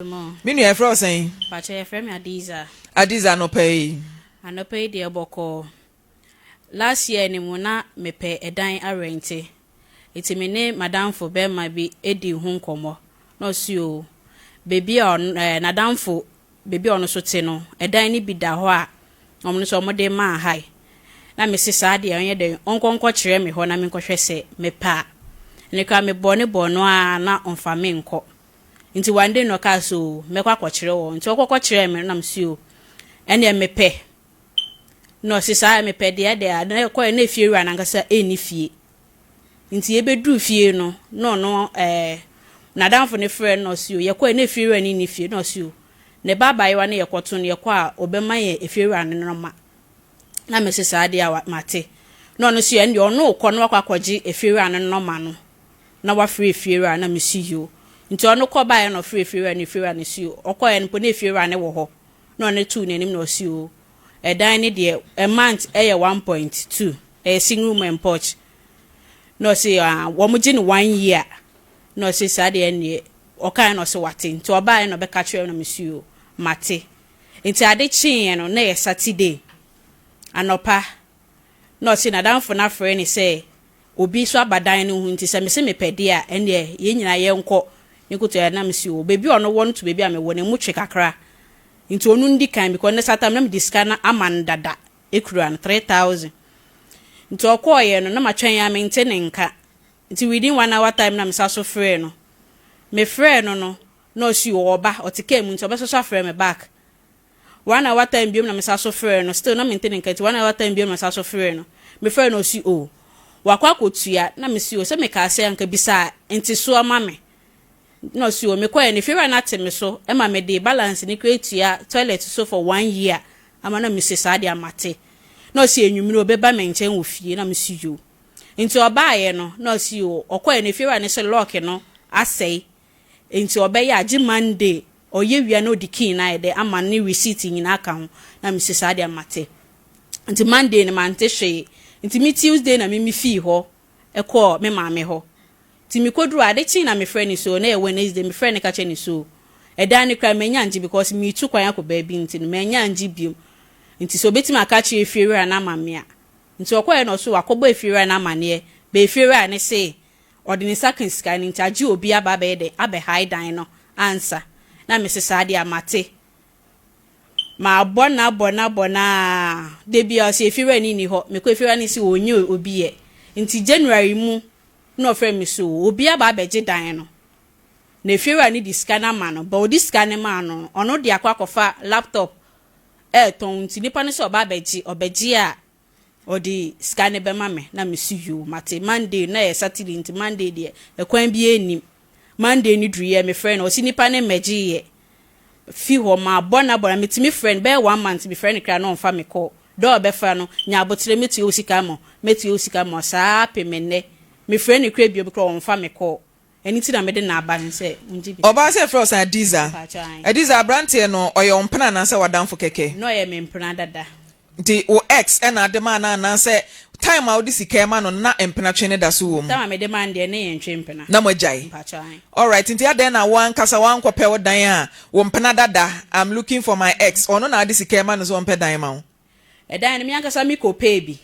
Me nua yɛfrɛ wo sɛn? Pakyɛ yɛfrɛ me Adiza. Adiza anɔpa yi. Anɔpa yi deɛ bɔkɔɔ. Last year ni mu na mepɛ ɛdan arɛnte. Nti me ne madamfo bɛrima bi edi ho nkɔmmɔ. Na ɔsi o, beebi a ɔno ɛɛ n'adamfo beebi a ɔno nso te no, ɛdan no bi da hɔ a ɔmo nso ɔmo de maa ha yi. Na mesi saa deɛ ɔnyɛ dɛ ɔnkɔ nkɔkyerɛ me hɔ na menkɔhwɛ sɛ mepɛ a. Ne kora mebɔ ne bɔ no a na ɔmfa me nkɔ. Nti one day na ɔkaa so mɛkɔ akɔkyerɛ wɔ nti ɔkɔkɔ kyerɛ me na mesi o ɛnneɛ mepɛ na ɔsi saa mepɛ deɛ deɛ na ɛkɔɛ na efie wura nankasa ɛnni fie nti yɛbɛduru fie no na ɔno n'adamfo ne frɛ no na ɔsi o yɛkɔɛ na efie wura no nni fie na ɔsi o ne ba abaayewa no yɛkɔto no yɛkɔ a ɔbɛma yɛn efie wura no nɔma na mesi saa deɛ a mate na ɔno si ɛndeɛ ɔno kɔ na wakɔ akɔgye efie wura no nɔma no na wafrɛ efie wura na mesi yio nti ɔno kɔ baeɛ na ɔfrɛ efie wura no efie wura no si o ɔkɔɛ no mpo na efie wura no wɔ hɔ na ɔno tuu n'anim na ɔsi o ɛdan ne deɛ a month ɛyɛ 1.2, ɛyɛ single room and porch na ɔsi ah wɔn gye no one year na ɔsi saa deɛ ɛneɛ ɔkae na ɔsi wate nti ɔbaeɛ na ɔbɛka kyerɛ na mesi o mate. Nti ade kyeeɛ no na yɛ Saturday anɔpa na ɔsi n'adamfo no afrɛ ne sɛ obi nso aba dan no ho nti sɛ mesi mepɛ deɛ a ɛneɛ yɛn nyinaa yɛnkɔ ne koto yɛ na mesi o beebi a ɔno wɔ no to beebi a mewɔ no emu twe kakra nti ɔno ndi kan because ne satan na mede sika no ama no dada ekura no 3,000 nti ɔkɔɔyɛ no na matwɛn a mente ne nka nti within one hour time na mesa so frɛ no mefrɛ no no na ɔsi ɔba ɔte kaa mu nti ɔbɛsɔ afrɛ me back. One hour time biom na mesa so frɛ no still na mente ne nka nti one hour time biom na mesa so frɛ no mefrɛ no ɔsi o wakɔ akɔtua na mesi o sɛ mekaa sɛ anka bisa nti so ama me na ɔsi o mekɔɛ ne fiewura no ate me so ɛma mede balance ne kura tua toilet so for one year ama na mesi saa de amate na ɔsi enwumere ɔbɛba me nkyɛn wɔ fie na mesi yo nti ɔbaayɛ no na ɔsi o ɔkɔɛ ne fiewura ne sɛ lock no asɛe nti ɔbɛyɛ agye Monday ɔyɛ wia na ɔdi key na ayɛ dɛ ama ne receipt nyinaa ka ho na mesi saa de amate nti Monday no mante hwee nti mi Tuesday na mi mi fii hɔ ɛkɔɔ me maame hɔ nti mi koduru ade kyen na mefrɛ ne so na yɛ Wednesday mefrɛ ne ka kyerɛ ne so ɛdan ne kora manya ngye because metu kwan akɔ baabi nti no manya ngye biom nti sɛ obetumi aka kyerɛ efiewura na ama me a nti ɔkɔɛ na ɔso wakɔbɔ efiewura na amaneɛ bɛ efiewura ne se ɔde ne nsa ka sika no nti agye obi aba abɛyɛ dɛ abɛhae dan no ansa na mese saa deɛ amate maabɔ na abɔ na abɔ na debi a ɔsɛ efiewura ni ni hɔ mekɔ efiewura ni si onye obi yɛ nti January mu na ɔfrɛ me so obi aba abɛgye dan no na efiewura ni di sika no ama no ba odi sika no ma no ɔno de akɔ akɔfa laptop ɛɛtɔn nti nipa no sɛ ɔba abɛgye ɔbɛgye a ɔde sika no bɛma me na mesi yoo mate. Monday na yɛ Saturday nti Monday deɛ ɛkwan bi anim Monday ni duru yɛ mefrɛ no ɔsi nipa ne mmɛgye yɛ fi hɔ ma bɔ na bɔ na metumi frɛ no bɛyɛ one month mefrɛ no kra na ɔmfa me kɔ dɛ ɔbɛfa no nya abotire metua wo sika ma metua wo sika ma saa pɛ me nnɛ mefrɛ no kra bio kora ɔmfa me kɔ ɛno ti na mede n'aba no sɛ ngye bi. Ɔbaa sɛ frɛ ɔsan Adiza. Adiza, aberanteɛ no ɔyɛ wo mpena anaasɛ wadamfo kɛkɛ? Na ɔyɛ me mpena dada. Nti wo ex ɛna ade maa no anaasɛ time a wode sika ma no na mpena twe ne da so wɔ mu? Time a mede maa no deɛ ne yɛ ntwe mpena. Na mo agyae? Mpakyɛ. Alright, nti adɛn na wo ankasa wankɔpɛ wo dan a wo mpena dada, "I'm looking for my ex," ɔno na ade sika ma no sɛ ɔmpɛ dan ma wo? Ɛdan no me ankasa mi kɔ pɛɛ bi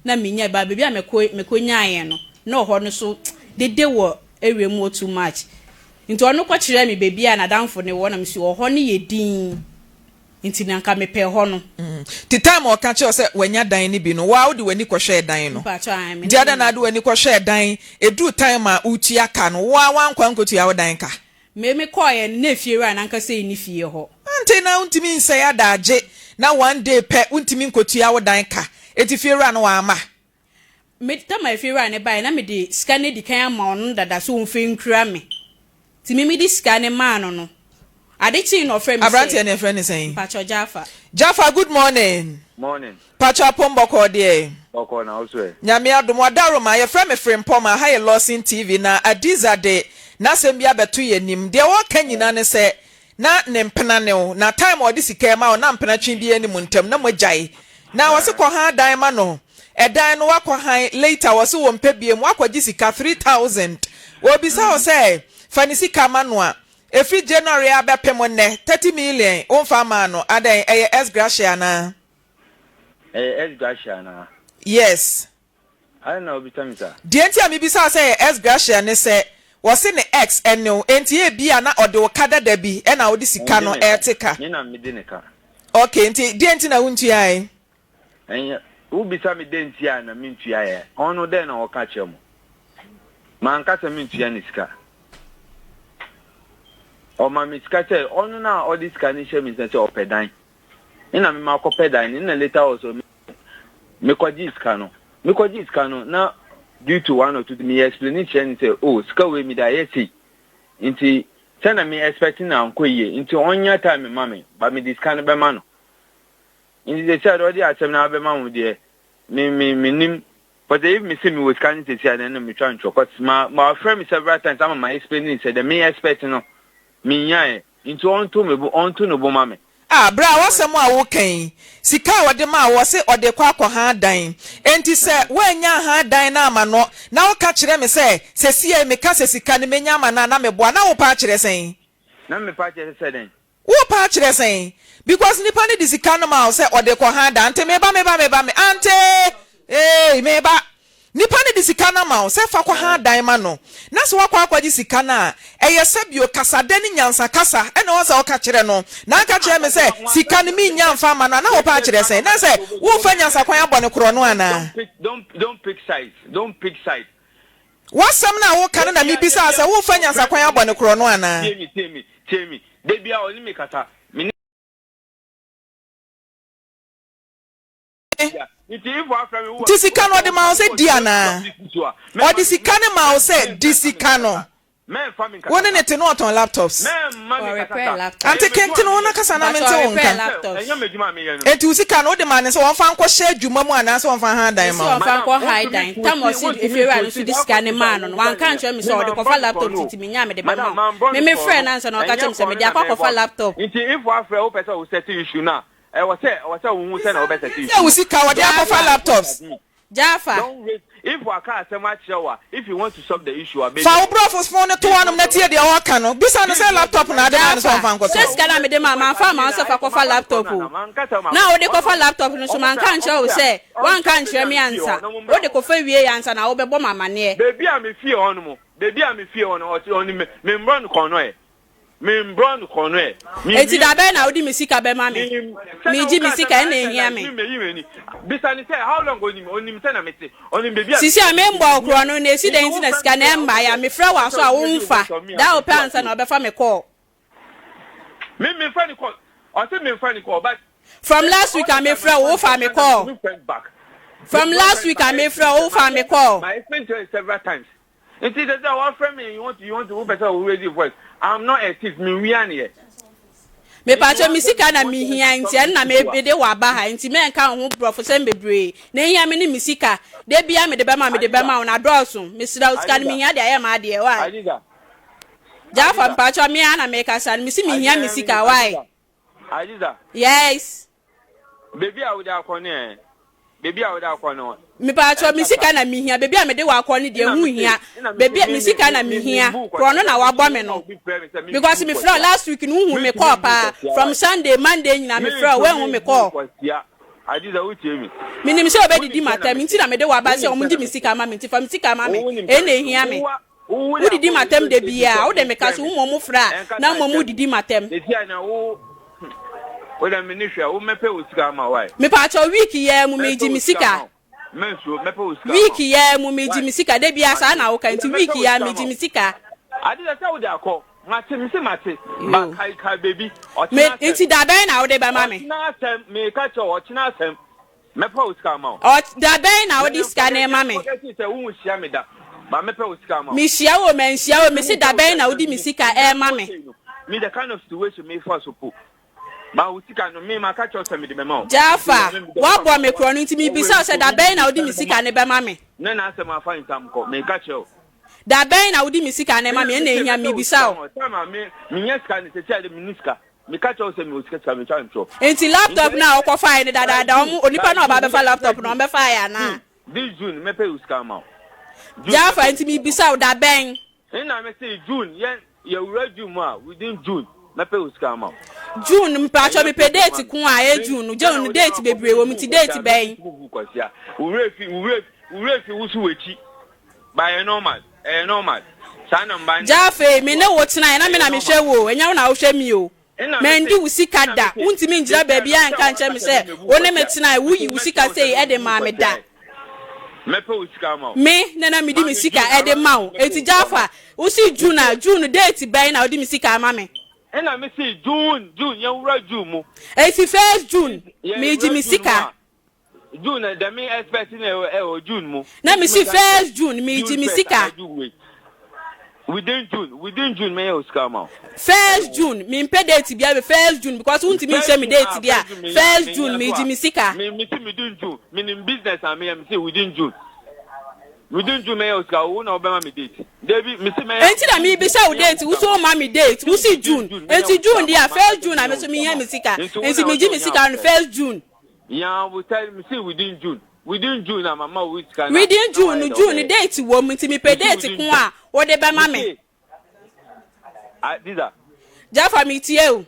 na menya ba baabi a mekɔ nyaeɛ no na ɔhɔ no so dede wɔ area mu too much nti ɔno kɔkyerɛ me baabi a n'adamfo ne wɔ na mesi ɔhɔ no yɛ din nti na nka mepɛ hɔ no. Ti time a ɔka kyerɛ sɛ wanya dan no bi no, waa wode w'ani kɔhwɛɛ dan no? Mpakyɛ. Nti adɛn na ade w'ani kɔhwɛɛ dan ɛduru time a wotua ka no waa wankɔ ankɔtua wo dan ka? Me kɔɔɛ no na efie wura nankasa yi ne fie hɔ. Ante na wontumi nsɛe adagye na one day pɛ wontumi nkɔtua wo dan ka eti fie wura no wamma? Me tama efie wura ne baeɛ na mede sika no di kan ama ɔno dada so ɔmfɛ nkura me nti me mede sika ne maa no ade kyee na ɔfrɛ me sɛ Aberanteɛ ne ɛfrɛ ne sɛn? Mpakyɛ, Jaffa. Jaffa, good morning. Morning. Pakyɛ, apom bɔkɔɔ deɛ? Bɔkɔɔ na wo so ɛ? Nyame adom. Wadaroma yɛfrɛ me Frempɔm a ha yɛ Lawson TV na Adiza de n'asɛm bi abɛto yɛ anim. Deɛ wɔka nyinaa ne sɛ na ne mpena ne wo na time a ɔde sika ma wo na mpena twe bi anim ntam na moagyae na wɔse kɔhan dan ma no ɛdan no wakɔhan later wɔse wɔmpɛ biem wakɔgye sika 3,000 wɔbisa wo sɛ fa ne sika ma no a. Ɛfiri January ara bɛpem nnɛ, 30 million womfa mmaa no, adɛn, ɛyɛ ex gratia anaa? Ɛyɛ ex gratia anaa? Yes. Adɛn na wobisa me saa? Deɛ nti a mebisa wo sɛ ɛyɛ ex gratia ne sɛ, wɔse ne ex ne wo, enti ebia na ɔde wo ka dada bi ɛna wode sika Ɔnde no me ka. ɛrete ka. Me na mede ne ka. Okay, nti deɛ nti na wontuae? Ɛnyɛ, wobisa me dɛn nti a na mentuaeɛ? Ɔno dɛn na ɔka kyerɛ mo? Manka sɛ mentua ne sika. Ɔma me sika sɛ, ɔno na ɔde sika no hyɛ me nsa sɛ ɔpɛ dan. Ɛna me makɔpɛ dan no, ɛna later also me mekɔgyee sika no. Mekɔgyee sika no, na due to one or two, me explain kyerɛ no sɛ, oh, sika wei mede ayɛ sei. Nti, sɛ na me expect no ankɔ yie, nti ɔnya time ma me, but mede sika no bɛma no. Nti sɛsi a deɛ ɔde asɛm no abɛma mo deɛ, me me menim. Cause if me se mewɔ sika no sɛsi a then na metwa ntorɔ. Cause ma ma wafrɛ me several times ama ma explain sɛ deɛ me expect no, menyaeɛ. Nti ɔnto me bo, ɔnto ne bo ma me. Ah bra w'asɛm a woka yi, sika a ɔde maa wo ɔse ɔde kɔ akɔha dan, enti sɛ woannya anha dan no amma no na woka kyerɛ me sɛ sesiei meka sɛ sika no menya ama no a na meboa na wopɛ akyerɛ sɛn? Na mepɛ akyerɛ sɛ dɛn? Worepɛ akyerɛ sɛn? Because nipa no de sika no maa wo sɛ ɔde kɔ ha da ante meba meba meba me ante eei meba Nipa no de sika no ama wo sɛ fa kɔ ha dan ma no na sɛ woakɔ akɔgye sika no a ɛyɛ sɛ bio kasadɛ ne nyansa kasa ɛna ɛwɔ sɛ woka kyerɛ no na anka kyerɛ me sɛ sika no mennya mfa mma no a na wopɛ akyerɛ sɛn? Na sɛ worefa nyansa kwan abɔ no korɔ no anaa? Don't don't pick sides don't pick sides. W'asɛm no a woka no na mebisaa sɛ worefa nyansakwan abɔ no korɔno anaa? Tie me, tie me, tie me. Da biara ɔne me kasa. Me ne. Nti sika no ɔde maa wo sɛ di anaa? Ɔde sika no maa wo sɛ di sika no. Wo ne ne te no ɔtɔn laptops. Ante kentene wo na kasa na mente wo nka. Enti wo sika no wode maa ne sɛ wɔmfa nkɔhyɛ adwuma mu anaasɛ wɔmfa ha dan ma wo. Wɔmfa nkɔ ha dan. Tam ɔsi efiewura no so de sika ne maa no no wanka nkyerɛ me sɛ ɔde kɔfa laptop titi me nya mede bɛma wo. Me me frɛ no ansa na ɔka kyerɛ me sɛ mede akɔ akɔfa laptop. Nti if wafrɛ wopɛ sɛ wo settle issue no a ɛwɔ sɛ ɛwɔ sɛ wohu sɛ na wobɛ settle issue. Sɛ wo sika wɔde akɔfa laptops. Jaffa. Don't raise if waka asɛm akyerɛ wo a if you want to solve the issue a baby. Fa wo brɔfo fon no to hɔnom na tie deɛ ɔreka no. Bisa no sɛ laptop na ade maa no sɛ ɔmfa nkɔtɔ. Jaffa, sɛ sika no a mede maa wo, mamfa amma wo sɛ fa kɔfa laptop o. Na wode kɔfa laptop no nso, manka ankyerɛ wo sɛ woanka ankyerɛ me ansa. Wode kɔfa wiei ansa na wobɛbɔ me amaneɛ. Baabi a me fie hɔ nom, baabi a me fie hɔ no, ɔte ɔne me, me mbrɔ no kɔn no ɛ. Membrɔ no kɔn no ɛ. Enti da bɛn na wode me sika bɛma me? Meregye me sika, ɛnna ehia me. Sisi a membɔɔ wo korɔn no, na esi dɛn nti na sika no ɛmmae a mefrɛ wo aso a womfa? Da a wopɛ ansa na wɔbɛfa me kɔɔ. From last week a mefrɛ wo, wofaa me kɔɔ. From last week a mefrɛ wo, wofaa me kɔɔ. Nti sɛ sɛ wɔfrɛ me you want to you want to wopɛ sɛ wo raise your voice I'm not a thief menwia neɛ. Mepakyɛ me sika na mehia nti ɛno na mede wo aba ha nti mɛnka wo ho brɔfosɛm bebree na ehia me ne me sika da bia mede bɛma mede bɛma wo na dɔɔso mesrɛ wo sika no mehia de ayɛ m'adeɛ why Jaffa mepakyɛ me ara na mekasa no mesi mehia me sika why Aziza. Yes. Beebi a wode akɔ no ɛ? Beebi a wode akɔ no. Mepaakyɛw me sika na mehia. Beebi a mede wakɔ no deɛ ɛho nhia. Beebi a me sika na mehia. Korɔ no na wabɔ me no. Because me frɛ last week no wohu me call paa. From Sunday, Monday nyinaa me frɛ wo woanhu me call. Adiza wotie me. Menim sɛ wobɛdidi m'atɛm nti na mede waba sɛ wɔn gye me sika ma me nti fa me sika ma me. Ɛyɛ na ehia me. Wodidi m'atɛm da biara, wode me ka so, wo mmom wofrɛ a, na mmom wodidi m'atɛm. Mepaakyɛw week yi ara mu megye me sika. Week yi ara mu megye me sika, da biara saa na woka nti week yi ara megye me sika. Yoo. Me nti da bɛn na wode bɛma me? Mɛpɛ wo sika ama wo. Ɔ, da bɛn na wode sika no rema me? Forget sɛ wonhyia me da, but mɛpɛ wo sika ama wo. Mehyia wo o, manhyia wo o, mese da bɛn na wode me sika rema me? Me the kind of situation mefa so po, but wo sika no, me maka kyerɛ wo sɛ mede bɛma wo. Jaffa, woabɔ me korɔno nti mebisa wo sɛ da bɛn na wode me sika no bɛma me? Ne n'asɛm afa nsam kɔ, meka kyerɛ wo. Da bɛn na wode me sika no rema me? Ɛnna ehia, mebisa wo. Time a me, menya sika no, seesei a de menni sika. Meka kyerɛ wo sɛ mewɔ sika sika metwa ntorɔ. Nti laptop no a wokɔfaeɛ no dadaada ɔmo onipa no a ɔba abɛfa laptop no ɔmbɛfaeɛ anaa? This June mɛpɛ wo sika ama wo. Jaffa nti mebisa wo da bɛn? Nna me se June yɛn. Yɛwura June mu a, within June, mɛpɛ wo sika ama wo. June, mpakyɛw mepɛ date ko a ɛyɛ June no, June no date bebree wɔ mu nti date bɛn? Kwasia, wo werɛ fi, wo werɛ, wo werɛ fi wo so w'akyi. Ba ɛyɛ normal, ɛyɛ normal. Saa na mmaa no. Gya afei, me ne wo tenaeɛ na me na mehwɛ wo o, ɛnyɛ wo na wohwɛ me o. Mandi wo sika da. Wontumi ngyina baabiara nka nkyerɛ me sɛ wo ne me tenae, woyi wo sika sei de maa me da. Me na na medi me sika de ma wo. Enti Jafar, wose June a, June date bɛn na wode me sika ama me? Ɛna me se June, June, yɛnwura June mu. Enti first June, megye me sika. June na dɛm expect na ɛwɔ ɛwɔ June mu. Na me si first June me gye me sika. Within June within June mɛyɛ o sika ma o. First June me mpɛ date bia me first June because wuntumi nhyɛ me date bi a first June me gye me sika. Me me si within June me nim business a meyɛ me si within June within June mɛyɛ o sika wo na wobɛma me date debi me si mɛyɛ. Enti na me bisa wo date wo so woma me date wo si June enti June deɛ first June na me so me hia me sika enti me gye me sika no first June. Yeah, we tell me say within June. Within June na mama wo sika na. Within June no June no date wɔ mu nti mepɛ date ko a wode bɛma me. Adiza. Jaffa metie o.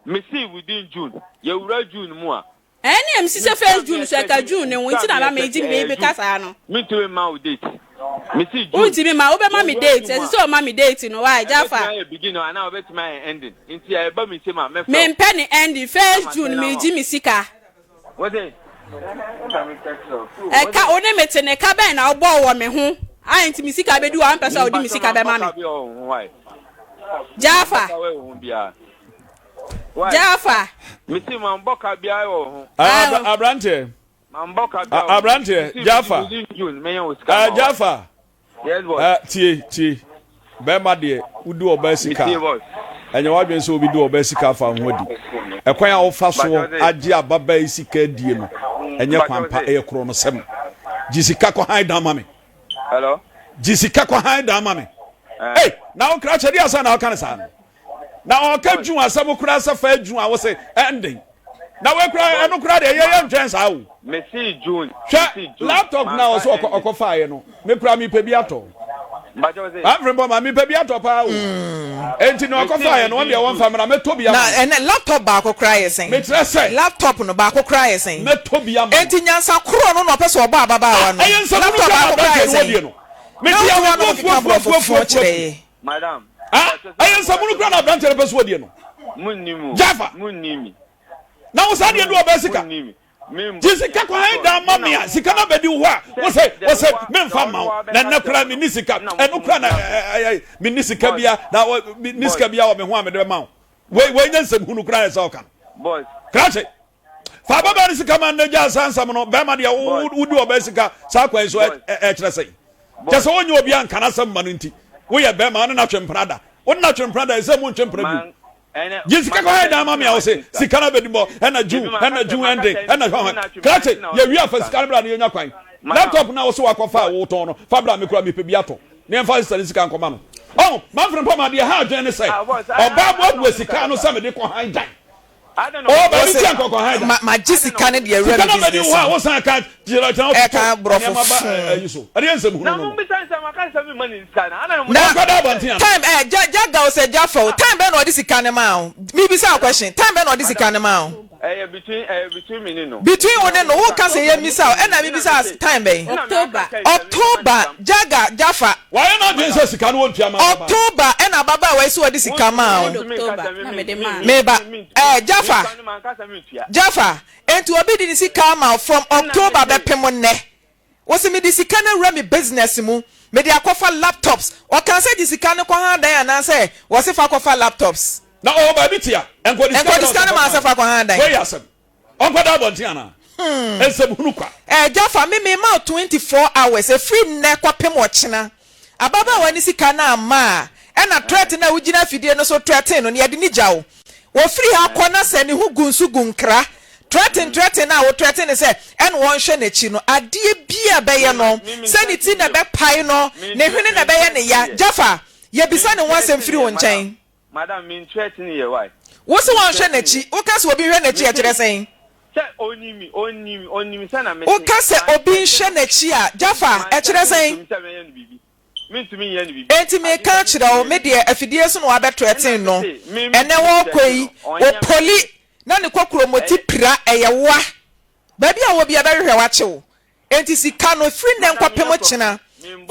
Me see within June. Yɛwura June mu a. Ɛne ɛm si sɛ first June so ɛka June ne ho nti na ma megye me meka saa no. Mentumi mma wo date. Me see June. Wontumi ma wobɛma me date ɛsɛ sɛ ɔma me date no why Jaffa. Ɛbɛtumi ayɛ beginning anaa ɔbɛtumi ayɛ ending. Nti ɛba me nsam a mɛfrɛ wo. Mempɛ ne ending first June megye me sika. Ɛka wo ne me te no ɛka bɛn na wobɔɔ wɔ me ho a nti me sika bɛdu a wompɛ sɛ wode me sika bɛma me. Jaffa. Jaffa. Aberanteɛ. Aberanteɛ Jaffa. Jaffa. Eh, tie, tie. Bɛrima deɛ, wodi ɔbaa sika a, ɛnyɛ w'adwene sɛ obi di ɔbaa sika afa ho adi. Ɛkwan a wofa soɔ agye ababaa yi sika adie no, ɛnyɛ kwan pa, ɛyɛ korɔnosɛm. Gye sika kɔ han dan ma me. Hello? Gye sika kɔ han dan ma me. Hey, na wo kra kyɛdeɛ asa na ɔka no saa no. Na ɔka dwun asɛm koraa sɛ fa dwun a wo se ɛnden. Na wei koraa ɛno koraa deɛ yɛyɛ ntwɛn saa o. Mesi June. Hwɛ laptop na ɔso ɔkɔ ɔkɔ faeɛ no me koraa mepɛ bi atɔ. Amfiri bɔ ma mepɛ bi atɔ paa o. Mm. Enti na ɔkɔ faeɛ no wɔn deɛ wɔn fa mra mɛtɔ bi ama. Na ɛnɛ laptop baako koraa yɛ sɛn? Mekyerɛ sɛ. Laptop no baako koraa yɛ sɛn? Mɛtɔ bi ama. Enti nyansa korɔ no na ɔpɛ sɛ ɔbɔ ababaawa no. Ɛyɛ nsɛm no kura aberanteɛ no wɔdie no. Mete a wɔn keka aborɔfo foɔ kyerɛ yɛ. Madam. Ah, ɛyɛ nsɛmunu kura na aberanteɛ no pɛ so wɔdie no. Munni mu. Jaffa. Munni mi. Na wo saa deɛ du ɔbɛ sika. Gye sika kɔ han dan ma me a sika no abɛdi wo hɔ a wo sɛ wo sɛ memfa mma wo na nnɛ koraa menni sika ɛno koraa na ɛyɛ menni sika bia na menni sika bia wɔ me ho a mede bɛma wo wei wei nyɛ nsɛm hunu koraa ɛsɛ ɔka no krakye fa ababaa no sika ma nnɛ gya saa nsɛm no bɛrima deɛ wodi ɔbaa sika saa kwan so ɛkyerɛ sɛn kyɛ sɛ wonyɛ obi anka n'asɛm ma no nti woyɛ bɛrima ne natwe mpena da wo ne natwe mpena da ɛsɛ mu ntwe mpena bio gye sika kɔ hɛ dan ma me a wo se sika no abɛdi mɔ ɛna ju ɛna ju ɛnde ɛna hwɛ hwɛ krakye yɛwie afa sika no bra no yɛnya kwan laptop no a wo se wakɔfa a wotɔn no fa bra me kora mepɛ bi atɔ ne ɛmfa sista ne sika nkɔma no ɔn mamfene mpa ma deɛ ha adwene ne sɛ ɔbaa boaboa sika no sɛ mede kɔ han dan Oh, baabi ti ankɔkɔ ha da. Ma ma gye sika ne deɛ awura mi business. Sika na bɛdi hɔ a wosan ka kyerɛ kyerɛ wo ɛka borɔfo nneɛma ba ɛyi so. Ɛdeɛ nsɛm hunu Na no. mo bisa nsɛm aka nsɛm mi ma ne sika na ana Na Ɔnkɔ da abɔnten ana. time ɛ gya gya ga o sɛ gya fa o time bɛn na ɔde sika ne maa o mi bisa o question time bɛn na ɔde sika ne maa o. Ɛyɛ between ɛyɛ between me ne no. Between wo ne no wo ka sɛ yɛ misa o ɛna mi bisa time bɛn. October. October Jaga Jaffa. Wayɛ n'adwene sɛ sika no ɔntua ma ababaawa. October ɛna ababaawa yi sɛ ɔde sika maa wo. October na mede maa no. Meba eh Jaffa Jaffa enti obi de ne sika ama wo from October bɛpem nnɛ wose mede sika no awura me business mu mede akɔfa laptops ɔkaa sɛ gye sika no kɔha dan anaasɛ wɔse fa kɔfa laptops. Na ɔwɔ baabi te a nkɔde sika no maa sɛ fa kɔha dan. Wei yɛ asɛm. Ɔnkɔda abɔnten anaa? Nsɛm hunu kwa. Eh Jaffa me me ma wo 24 hours ɛfiri nnɛ kɔpem ɔkyena ababaawa no sika no amma a ɛna threat no a wogyina afidie no so threaten no no yɛde no gya wo wɔfiri ha kɔ na sɛ ne ho gu nso gu nkra threaten threaten no a wo threaten no sɛ ɛna ɔnhwɛ n'akyi no adeɛ bi a ɛbɛyɛ no sɛ ne ti na ɛbɛpae no ne hwene na ɛbɛyɛ ne ya Jaffa yɛbisa ne ho asɛm firi wo nkyɛn. Madam, me threaten yɛ why? Wo se wɔnhwɛ n'akyi. Wo ka sɛ obi nhwɛ n'akyi a, ɛkyerɛ sɛn? Sɛ onim me, onim, onim sɛ na mete. Wo ka sɛ obi nhwɛ n'akyi a, Jaffa, ɛkyerɛ sɛn? Sɛ mɛyɛ no biribi. Enti meka akyerɛ wo, me deɛ afidie so na wabɛtrɛten no, ɛnɛ wɔrekɔ yi, ɔpoli na ne kokuromoti pira, ɛyɛ woa. Baabi a wɔ biara bɛhwehwɛ wo akye wo. Enti sika no, firi nnɛ nkɔpem kyena,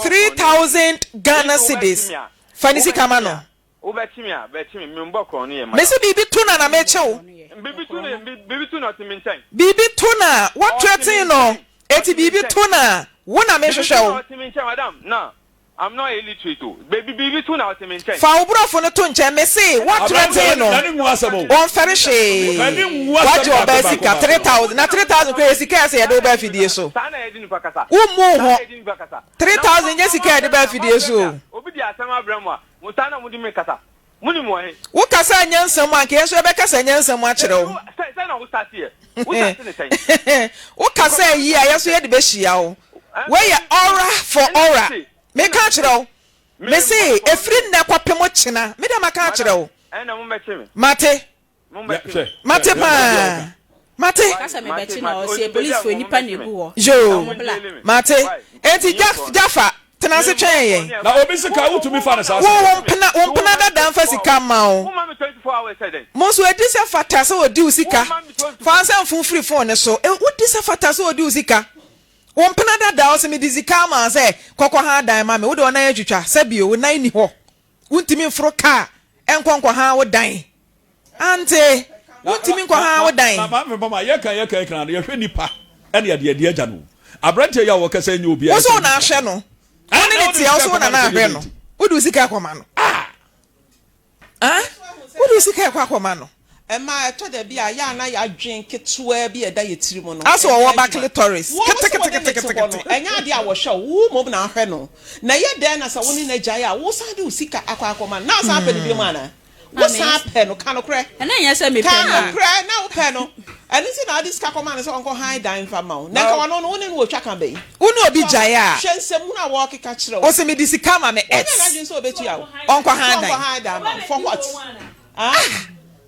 3000 Ghana cedis, fa ne sika ma no. Wobɛkye me a, bɛkye me, membɔ korɔn no yɛ madam. Mese biribi to no a na mekye wo. Biribi to no, biribi to no ɔte me nkyɛn. Biribi to no a, wo threaten no, enti biribi to no a, wo na mehwehwɛ wo. Biribi to no ɔte me nkyɛn, madam, na I'm not illiterate o, baby, biribi to no a ɔte me nkyɛn. Fa wo borɔfo no to nkyɛn, mese wo threaten no, ɔmfɛre hwee, wagye ɔbaa sika 3000, na 3000 koraa yɛ sika a ɛsɛ yɛde wo ba afidie so, wommu wo ho, 3000 nyɛ sika a yɛde ba afidie so o. Obi de asɛm abrɛ mo a, Mo saa na mode me kasa. Monim wɔ he? Wo kasa nyansa mu a, anka yɛn nso yɛbɛkasa nyansa mu akyerɛ wo. Sɛn na wo starte yɛ? Wo starte ne sɛn? Wo kasa yie a, yɛn nso yɛde bɛhyia wo. Wei yɛ aura for aura. Meka akyerɛ wo. Mese, ɛfiri nnɛ kɔpem kyena, me deɛ maka akyerɛ wo. Mate. Mate paa. Mate. Yoo. Mate. Enti Jaffa, tena ase twɛn yɛn. Na obi sika wotumi fa no saa. Wo wo mpena wo mpena dada nfa sika mma wo. Mo nso edi sɛ fata sɛ odi wo sika. Fa nsa mfun firi phone ne so. Wodi sɛ fata sɛ odi wo sika. Wo mpena dada ɔsɛ mede sika ama wo sɛ kɔkɔ ha dan ma me. Wode ɔnan atwitwa sɛ bio wo nan ni hɔ. Wontumi mforo kaa nkɔ nkɔha wo dan. Ante, wontumi nkɔha wo dan. Na maame mama yɛka yɛka yɛka no yɛhwɛ nipa ɛne yɛde yɛde agya no. Aberanteɛ yi a wɔkasa nyɛ obi a. Wo so wo na ahwɛ no. Wo ne ne tia wo so wo na na ahwɛ no. Wode wo sika kɔma no. Ah! Ah! Wode wo sika ɛkɔ akɔma no. Ɛma ɛtɔ da bi a, yɛ a na yɛadwen ketewaa bi a ɛda yɛn tirim no Asɛ nyɛ ɔwɔ ba adwuma. clitoris Wo, wo sɛ wo ne no te hɔ no, keteketeketekete. ɛnyɛ adeɛ a wɔhwɛ wo, wo mmom na ahwɛ no. Na ɛyɛ dɛn na sɛ wo ne no agyae a, wosan de wo sika akɔ akɔma no? Na wosan apɛ no biom anaa? Wosan pɛ no? Ka nokorɛ. Ɛna ɛnyɛ sɛ mepɛ Ka no o. nokorɛ, na wopɛ no. Ɛno nti na wode sika kɔmaa no sɛ ɔnkɔ han dan mfa mma wo. Na nka ɔno no, wo ne no wɔ twaka bɛn? Wo ne obi So gyae a, hwɛ nsɛmhunu a wɔrekeka kyerɛ wo. ose mede sika ma me Wanyɛ ex, n'adwene sɛ ɔbɛtua wo. ɔnkɔ Sɛ han ɔnkɔ dan. han dan mma wo. For what? Ah,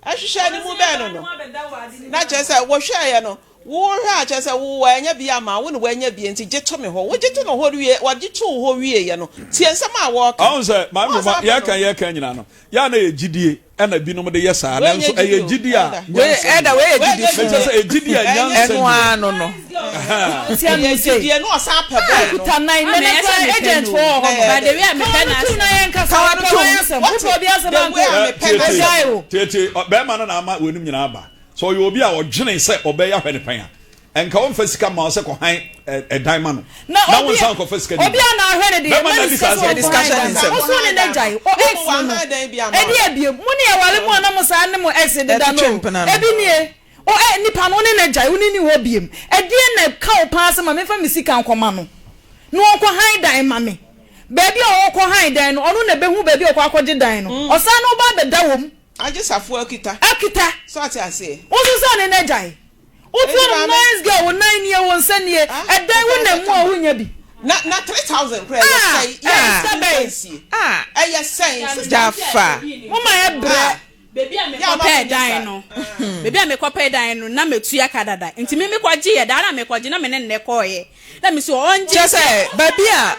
ɛhwehwɛ ne mu bɛn no no? Na kyerɛ sɛ wɔhwɛeɛ no, wohwɛ a kyerɛ sɛ wo wanya bi ama wo na wanya bi nti gye to me hɔ. Wogye to no hɔ wie, wɔgye too hɔ wieeɛ no, tie nsɛm a wɔreka. Ɔhu sɛ maame Wɔn ma san pɛ yɛka no. yɛka nyinaa no yɛ a na yɛ gyidie ɛna binom de yɛ saa Wei nyɛ nanso ɛyɛ gyidi o, gyidie a ɛda. Wei nyansa ɛda nim. wei yɛ Wei gyidi nyɛ fo. Mekyɛ sɛ gyidie. ɛyɛ gyidie a Ɛnyɛ nyansa Ɛno nim. ara no no. Ɛyɛ gyidie na ɔsan pɛ bɔɔl no. Kuta nan Maame nana ɛnyɛ sɛ kura mepɛ agent no fo wɔ o. hɔ Na nom. But the way a Ka mepɛ wano tum na n'asɛm. yɛn kasa Ka wano yɛpɛ tum. wɔn asɛm Wate? wopɛ obi asɛm The anka way a o. mepɛ Tietie, n'asɛm. Agyae o. tietie, bɛrima no na ama w'anim nyinaa aba. Sɛ ɔyɛ obi a ɔdwene sɛ ɔbɛyɛ ahwɛ ne pɛn a, nka ɔmfa sika mma wo sɛ kɔhan ɛdan ma no, Na na obi wonsan nkɔfa sika no obi bi. a na ahwɛ ne deɛ Bɛrima ma no ne adi sika saa sɛ asɛm ɔnkɔ no. han Discussion dan nsɛm. wo so ne n'agyae o Wo ex mu no no wahan dan bi ama ɛdi wo. abiem mo ne ɛware mu a na mo saa ne mo ex deda Ɛtwetwe no o mpena no. ebi nie o ɛ nipa no wo ne n'agyae wo ne ni hɔ biem ɛdeɛn na ɛka wo paa sɛ ma memfa me sika nkɔma no na ɔnkɔ han dan ma me baabi a ɔkɔ han dan no ɔno na ɛbɛhu baabi a ɔkɔ akɔgye dan no ɔsan ne wo ba abɛda wɔ mu Agye safoa akita. Akita. So ate aseɛ? Wo nso sɛ ne n'agyae. Wotua no nice girl wo nan nie wo nsa nie ɛdan wo nam mu a wonya bi. Na na 3000 koraa ɛyɛ sɛn yɛ Ah sɛ nsie ɛyɛ sɛn sister. Jaffa. Mo ma yɛ brɛ. Baabi a mekɔ pɛɛ dan no baabi a mekɔ pɛɛ dan no na metua ka dada nti me mekɔ gye yɛ daa na mekɔ gye na me ne nnɛ kɔɔ yɛ na me so ɔngye. Kyɛ sɛ baabi a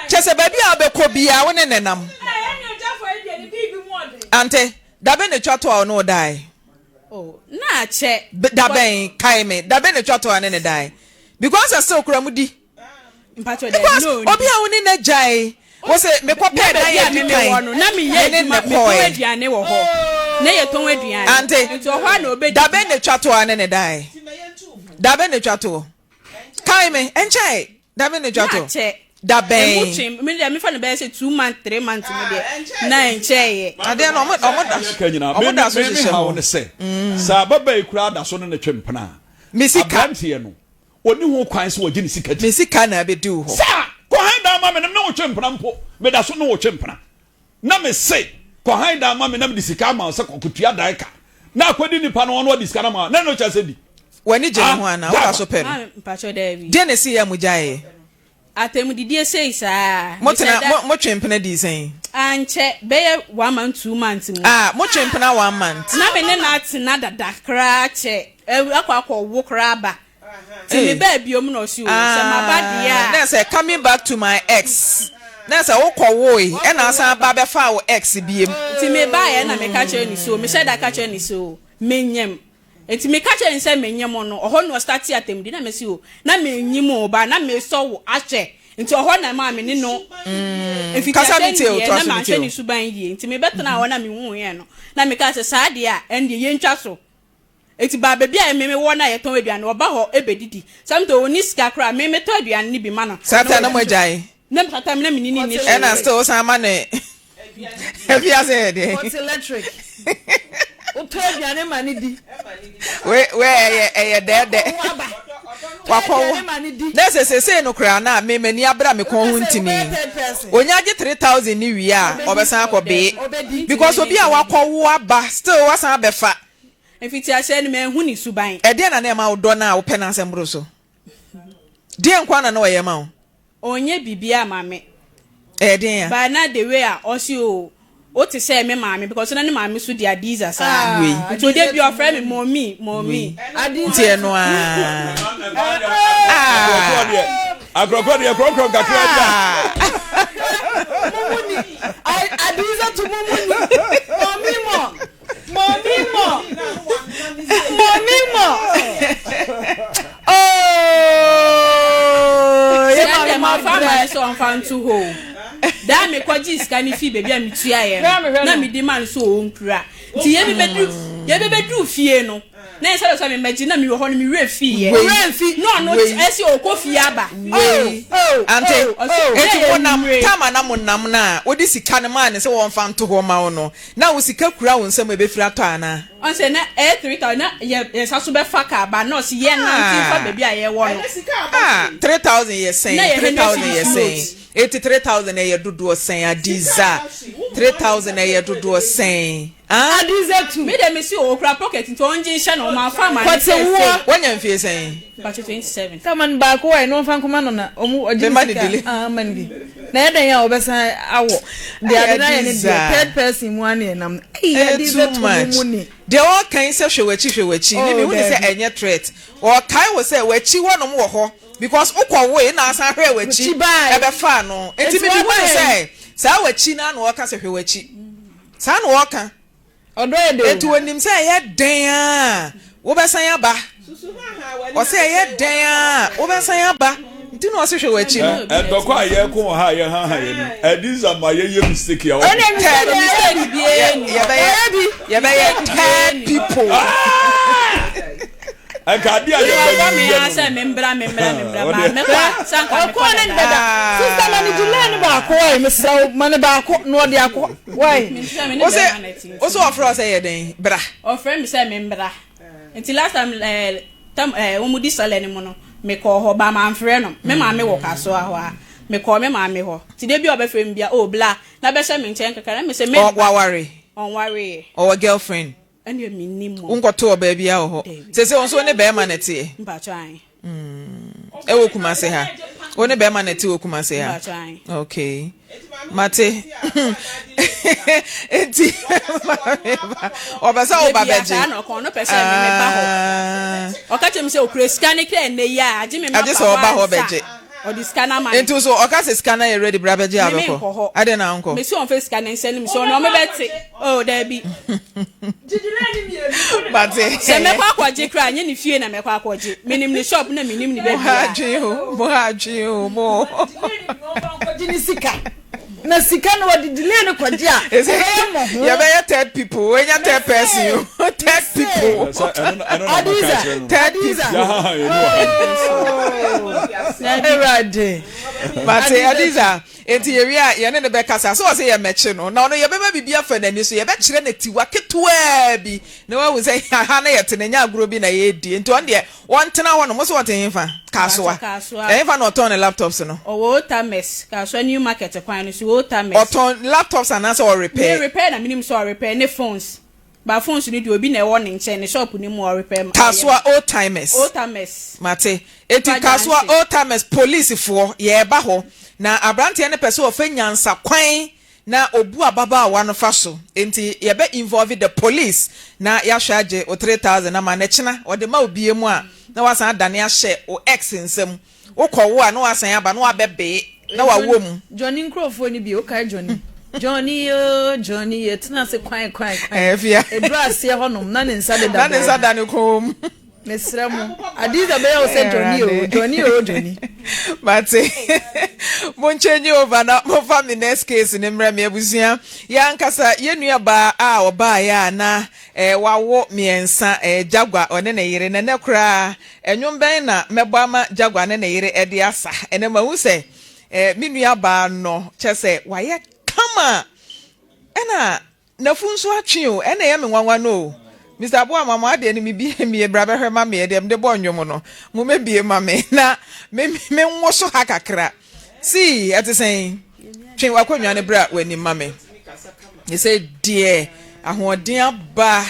kyɛ sɛ baabi a wobɛkɔ biara wo ne ne nam. Ante dabe na etwa to a ɔne wo dae. Oh, na akyɛ. Da bɛn? Kae me. Da bɛn na etwa to a ne ne dae? Because ɛsew kora mu di. Because obi a wo ne no agyae, wo se mekɔ pɛɛ dan yɛ di kan, na me ne ne kɔɛ. aduane wɔ hɔ. Na yɛtɔn aduane. Ante, da bɛn na etwa to a ne ne dae? Da bɛn na etwa to? Kae me, ɛnkyɛe. Da bɛn na etwa to? Da bɛn? Emu twe, me deɛ mefa no bɛyɛ sɛ 2 months, 3 months mu deɛ na ɛnkyɛeɛ. Adeɛ no ɔmo ɔmo da ɔmo da so hyehyɛ hɔ. Ne sɛ sɛ ababaa yi koraa da so ne ne twe mpena a, Me sika. aberanteɛ no ɔni ho kwan sɛ ɔgye ne sika di. Me sika na abɛdi wo hɔ. Sɛ kɔhan dan ma me ne wo twe mpena mpo, meda so ne wo twe mpena. Na me se kɔhan dan ma me na mede sika ama wo sɛ kɔkɔtua dan ka. Na akɔdi nipa no ɔno ɔde sika no ama wo na ɛno kyerɛ sɛ di. W'ani gye ne ho anaa? Woda so pɛ no? Mpakyɛ daabi. Deɛ na ɛsi yɛ a mo gyaeɛ? Atɛmudidie sei saa. Mo tena mo mo twe mpena dii sɛn? Ankyɛ bɛyɛ 1 month 2 months mu. Ah mo twe mpena 1 month. Na me ne no atena dada koraa kyɛ akɔ akɔ wo koraa ba. Ti me baa biom na ɔsi o sɛ ma ba deɛ a. Na sɛ coming back to my ex. Na sɛ wokɔ woe ɛna asan ba bɛfaa wo ex biem. Nti mebaeɛ na meka kyerɛ no sɛ o, mehyɛ da ka kyerɛ no sɛ o, menyem. Nti meka kyerɛ no sɛ menyem no, ɔhɔ na ɔstartee atɛmudi na mese o, na mennyim o, but na mesɔ wo ahwɛ. Nti ɔhɔ na ɛmaa me ne no Kasa mfitiaseɛ me no tie o, deɛ toa na so me manhwɛ tie o. ne suban yie. Nti mebɛtenaa hɔ na mehuuiɛ no, na mekaa sɛ saa deɛ a, ɛndeɛ yɛntwa so. Enti baa baabi a me mewɔ no a yɛtɔn aduane no, ɔba hɔ bɛdidi. Sometimes ɔnni sika koraa a, me metɔ aduane no bi ma no Saa na time na wadi. moagyae? Na saa time na me ne no nni hwee. Ɛna still wosan ma no afiase yɛ deɛn? Hot electric. Wotɔ aduane ma no di. Wei wei ɛyɛ ɛyɛ dɛɛdɛ. Wakɔwo aba. Tɔ Wakɔwo. aduane ma no di. Na sɛ sesei no koraa na me m'ani abere a me kɔn ho Wokasa yi ntini. wobɛyɛ third person. Onya gye 3000 no wie a Ɔbɛdi. ɔbɛsan akɔ bee. Ɔbɛdi. Because obi a wakɔwo aba still wasan abɛfa. Mfitiaseɛ no, manhu ne suban. Ɛdeɛn na na ɛma wodɔ no a wopɛ n'asɛm boro so? Deɛn nko ara na na ɔyɛ ma wo? Ɔnyɛ biribiara ma me. Ɛyɛ deɛn a? But na the way a ɔse oo, wote sɛ me maame because na ne maame nso di Adiza saa. Wei. Nti ɔda bi ɔfrɛ me mommy, mommy. Wei. Nti ɛno ara. Akorɔkorɔ deɛ, akorɔkorɔ deɛ, korɔkorɔ kakra bi a. Mumuni, Adiza to mumuni, mommy mo. Mommy mo. Mommy mo. Oh, yɛ maame ma fa ma ne sɛ ɔmfa nto hɔ o. Daa mekɔgye sika no fii baabi a metuaeɛ no na mede ma no sɛ ɔnkura. Nti yɛbɛbɛduru fie no na yɛ sɛ sɛ memmɛgye na mewɔ hɔ no me werɛ fiiɛ. Na ɔno ɛsɛ ɔkɔ fie aba. Wei ante eti mo nam tama na mo nam na wode sika no maa ne sɛ wɔmfa nto hɔ ma wo no Na wo sika kura wo nsam ebefiri atɔ anaa? Ɔn sɛ na ɛyɛ 3000 na yɛ yɛn nsa so bɛfa car ba na ɔse yɛn nante nfa baabi a yɛwɔ no. Ah 3000 yɛ sɛn Na yɛ 3000 yɛ Hennessy sɛn note. eti 3000 ɛyɛ dodoɔ sɛn Adiza 3000 ɛyɛ dodoɔ sɛn ah. Adiza tu. Me deɛ me se okura pocket nti ɔngye nhyɛ no ɔma nfa ma no Kɔte sɛ woɔ. sei. Wanya mfie sɛn? Mpakyɛ 27. Sɛ ma no baako ɛ na ɔmfa nkɔma no na ɔmo ɔgye Me ma ne no sika delay. ah ma no bi na ɛyɛ dɛn a ɔbɛsan awɔ deɛ ade no ayɛ ne deɛ third person mu ara na ɛnam no ei Ɛyɛ ade too bɛto mo much. mu ni. Deɛ ɔreka yi sɛ hwɛ w'akyi hwɛ w'akyi me Oh mehu ne sɛ daabi. ɛnyɛ threat ɔrekae wo sɛ w'akyi hɔnom wɔ hɔ because wokɔ woe na asan hwɛɛ w'akyi W'akyi bae. ɛbɛfaa no nti Enti me mehu waba ne he? sɛ saa w'akyi no ara na ɔreka sɛ hwɛ w'akyi saa na ɔreka. Ɔdɔ yɛ dɛ o. Enti onim sɛ ɛyɛ dɛn ara a, wobɛsan aba. Ɔsɛ ɛyɛ dɛn ara a, wobɛsan aba. Nti na ɔse hwɛ w'akyi no. Ntɔkwa a yɛko wɔ ha a yɛhaha yɛn no, ɛdi ma yɛyɛ mistake a wɔn. Third mistake yɛbɛyɛ yɛbɛyɛ third people. Nka ade a yɛbɛ mi yɛ no. Sɛ mi mbra mi mbra mi mbra maa mɛ kɔ a sanka mi kɔ dada. Dada sista ma ne delay ne baako ɛ mesrɛ wo ma ne baako na ɔde akɔ wai. Ose ose ɔfrɛ wo sɛ yɛ dɛn bra. Ɔfrɛ mi sɛ mi mbra nti last time ɛɛ tam ɛɛ wɔn di sɔlɛ ne mu no mi kɔɔ hɔ ba maa nfrɛ no me maame wɔ kasoa hɔ a mi kɔɔ me maame hɔ ti de bi a ɔbɛfrɛ mi bia oh bla na bɛhyɛ mi nkyɛn kakra na mi sɛ mi. Waware. Ɔnware yɛ. Ɔwɔ girlfriend. Ɛnneɛ mennim o. Wonkɔto ɔbaa biara wɔ hɔ? Dabi. Seesei wo nso wo ne bɛrima na ɛteɛ? Mpakyɛ ae. Mm, ɛwɔ Kumase ha? Wo ne bɛrima na ɛte wɔ Kumase ha? Mpakyɛ ae. Okay. Mate. Nti, ɔpɛ sɛ wo ba bɛgye. Saa na ɔka, ɔno pɛ sɛ me meba hɔ. Ah. Ɔka kyerɛ me sɛ okura sika ne kra ɛnnɛ yi a, agye me ma Agye ba sɛ hɔ ɔba hɔ ansa. bɛgye. Ɔde sika no ama no. Nti so ɔka sɛ sika no ayɛ ready bra bɛgye a Me wobɛkɔ? menkɔ hɔ. Adɛn na wonkɔ? Mesi ɔmfa sika no nsɛne me sɛ ɔno ɔmo bɛte. Oh daabi. Mate. Sɛ mɛkɔ akɔgye koraa nyɛ ne fie na mɛkɔ akɔgye. Menim ne shop na menim ne Mo ha baabiara. adwen o, mo ha adwen o, mo. Kɔgye ne sika. Na sika no wɔde delay no kɔgye a ɛbɛyɛ mmɔho. Yɛbɛyɛ third people, wenya third person o, third people. Adiza, Third people. Awurade. Mate, Adiza, enti yɛwie a yɛne no bɛkasa. Sɛ ɔsɛ yɛmmɛkye no, na ɔno yɛbɛma biribi afa n'ani so, yɛbɛkyerɛ no tiwa ketewaa bi, na wahu sɛ ha na yɛte no, ɛnyɛ agorɔ bi na yɛredi. Enti ɔno deɛ, Wɔntena hɔ nom. Wo se ɔte hefa? Kasoa. Kasoa. Ɛhefa na ɔtɔn ne laptops no? Ɔwɔ Otames, Kasoa New Market kwan no so, Otames. Ɔtɔn laptops anaasɛ ɔrepair? Ne repair na menim sɛ ɔrepair, ne phones. But phones no deɛ obi na ɛwɔ ne nkyɛn, ne shop no mu a ɔrepair ma. Kasoa Oldtimers. Otames. Mate. Enti Fa Kasoa junction. Oldtimers policefoɔ, yɛreba hɔ. Na abranteɛ no pɛ sɛ ɔfa nyansa kwan na obu ababaawa no fa so nti yɛbɛ involve the police na yɛahwɛ agye wo 3000 ama no ɛkyena ɔde ma wo bie mu a na wasan adane ahyɛ wo ex nsam wokɔ wo a na wasan aba na wabɛbee. na wawɔ mu. Johnny nkurɔfoɔ no bi, wokae Johnny? Johnny oo Johnny, yɛtena ase kwan kwan kwan. Ɛɛ fia. Ɛduru aseɛ hɔnom na ne nsa deda Na ne nsa baabi. da ne kɔn mu. Mesrɛ mo, Adiza bɛyɛ wo sɛ Johnny oo Johnny oo Johnny. Mate. Mo change over na momfa me next case no mmrɛ me abusua. Yɛn ankasa yɛn nua baa a ɔbaeɛ a na eh, wawo mmiɛnsa eh, Jaguar ɔne ne yere na ɛnɛ koraa Nnwom bɛn na mɛbɔ ama Jaguar ne ne yere de asa? Ɛnnɛ mahu sɛ me nuabaa no, kyerɛ sɛ wayɛ kama ɛna n'afu nso atwe o, ɛna ɛyɛ me nwanwa no o. Mister Aboama, mo adeɛ no mebie mmie, bra bɛhwɛ ma me, deɛ mede bɔ nnwom no, mommɛbie ma me na me menwoso ha kakra. See, ɛte sɛn? Twe w'akonnwa no bra w'anim ma me. Sɛ deɛ ahoɔden aba.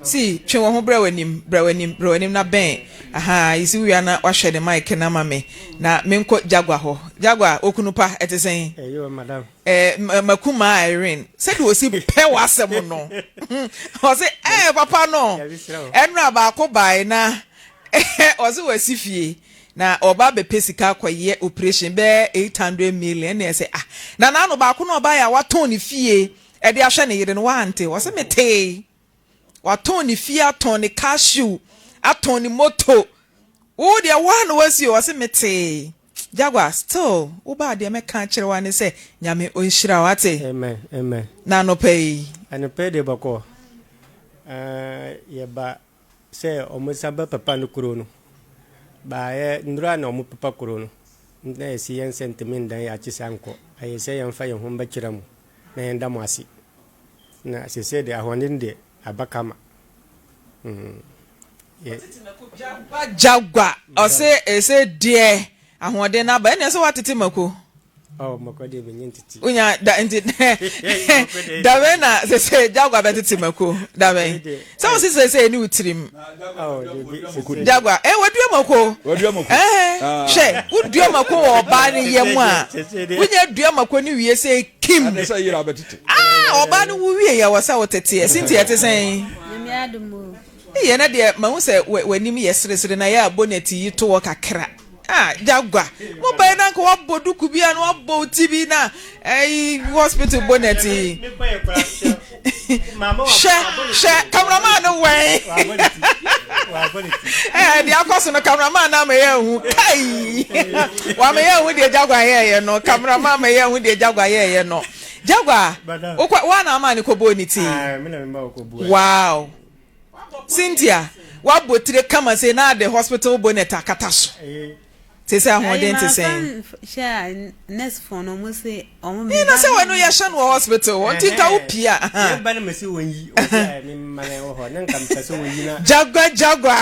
See, twe wo ho bra w'anim, bra w'anim, bra w'anim na bɛn. Ahaa, you see, wowia na wahwɛ ne mic no ama me. Na menkɔ Jaguar hɔ. Jaguar, okunu pa, ɛte sɛn? Ɛyɛ o, madam. Eh, makumaa Irene, sɛdeɛ ɔsi pɛ w'asɛm no. Ɔse, eh, papa no. Ɛnora baako bae na ɔse wasi fie. Na ɔba abɛpɛ sika akɔyɛ operation bɛyɛ 800 million. Ɛna ɛsɛ, ah, na n'ano baako na ɔbaeɛ a watɔn ne fie ɛde ahwɛ ne yere no, wante. Ɔse metee. Watɔn ne fie atɔn ne cashew atɔn ne moto wo deɛ woa na wasi o ɔse metee Jaguar still wo baa deɛ mɛka akyerɛ wa ne sɛ Nyame ɔnhyira wo ate. Amen amen. Na anɔpa yi. Anɔpa yi deɛ bɔkɔɔ eh, yɛba sɛ ɔmo san bɛ pepa no kuro no baayɛ nnura na ɔmo pepa kuro no na yɛsi yɛn sɛ ntumi ndan yɛ akyi saa nkɔ ɛyɛ sɛ yɛnfa yɛn ho mbɛkyerɛ mo na yɛnda mo ase. Na sesei deɛ ahoɔden deɛ aba kama mm yɛ. Jagua ɔse ese deɛ ahoɔden no aba ɛnneɛ sɛ woatete mako. Oh mako deɛ menye ntete. Wonya da nti dabɛn na sese Jagua bɛtete mako dabɛn sɛ wo se sese ɛni wo tirim. Jagua eh wadua mako. Wadua mako. Eh hwɛ wodua mako wɔ ɔbaa ne yam a wonya dua mako ne wie sɛ Kim. Ɛne sɛ yere abɛtete. Ah, ɔbaa no wo wie yɛ wɔ sɛ wo teteɛ. Cynthia ɛte sɛn? Nyame adom o. Ei ɛnɛ deɛ mahu sɛ w'anim yɛ seresere na yɛ a bonnet yi to hɔ kakra. Ah, Jagua. Mo bae na nka wabɔ duku bi a na wabɔ wo ti bi na ɛyi hospital bonnet yi. Hwɛ, hwɛ, cameraman no wɛn. Ɛɛ deɛ akɔ so no cameraman no ama yɛ ahu kai. Wama yɛ ahu deɛ Jaguar yɛɛyɛ no. Cameraman ama yɛ ahu deɛ Jaguar yɛɛyɛ no. Jaguar, wokɔ wa na ama ne kɔbɔɔ ne ti. Wow. Cynthia, wabɔ tire kama sei na ade hospital bonnet akata so. Te sɛ ahoɔden te sɛn? Ee na sɛ wɔ no yɛhyɛ no wɔ hospital hɔ nti nka wo pie a. Jagua jagua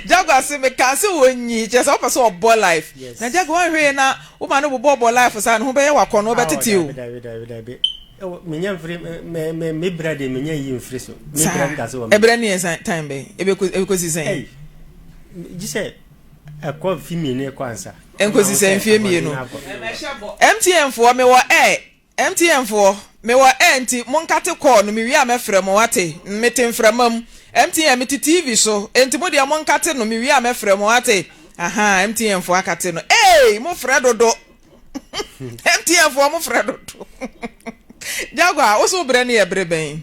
jagua se meka se wɔnyi kyerɛ sɛ wopɛ sɛ ɔbɔ life na jagua wanhwɛ yɛ na woma no bobɔ bɔ life saa ne ho bɛyɛ wakɔ no wobɛtete o. Menya mfiri me me me brɛ deɛ menya yi mfiri so. Me brɛ nda so wɔ me. Ɛbrɛ ne yɛ time bɛn ebɛkɔsi sɛn. Gye sɛ ɛkɔ mfe mmienu ɛkɔ ansa. Nkosi sɛ mfie mmienu. MTN foɔ mewɔ air MTN foɔ mewɔ air nti monkate call no mewie a mɛfrɛ mo wate mete mframa mu MTN mete TV so nti mo deɛ monkate no mewie a mɛfrɛ mo wate ahaa MTN foɔ akate no eei mo frɛ dodo MTN foɔ mo frɛ dodo Jaguar wo so brɛ no yɛ bere bɛn?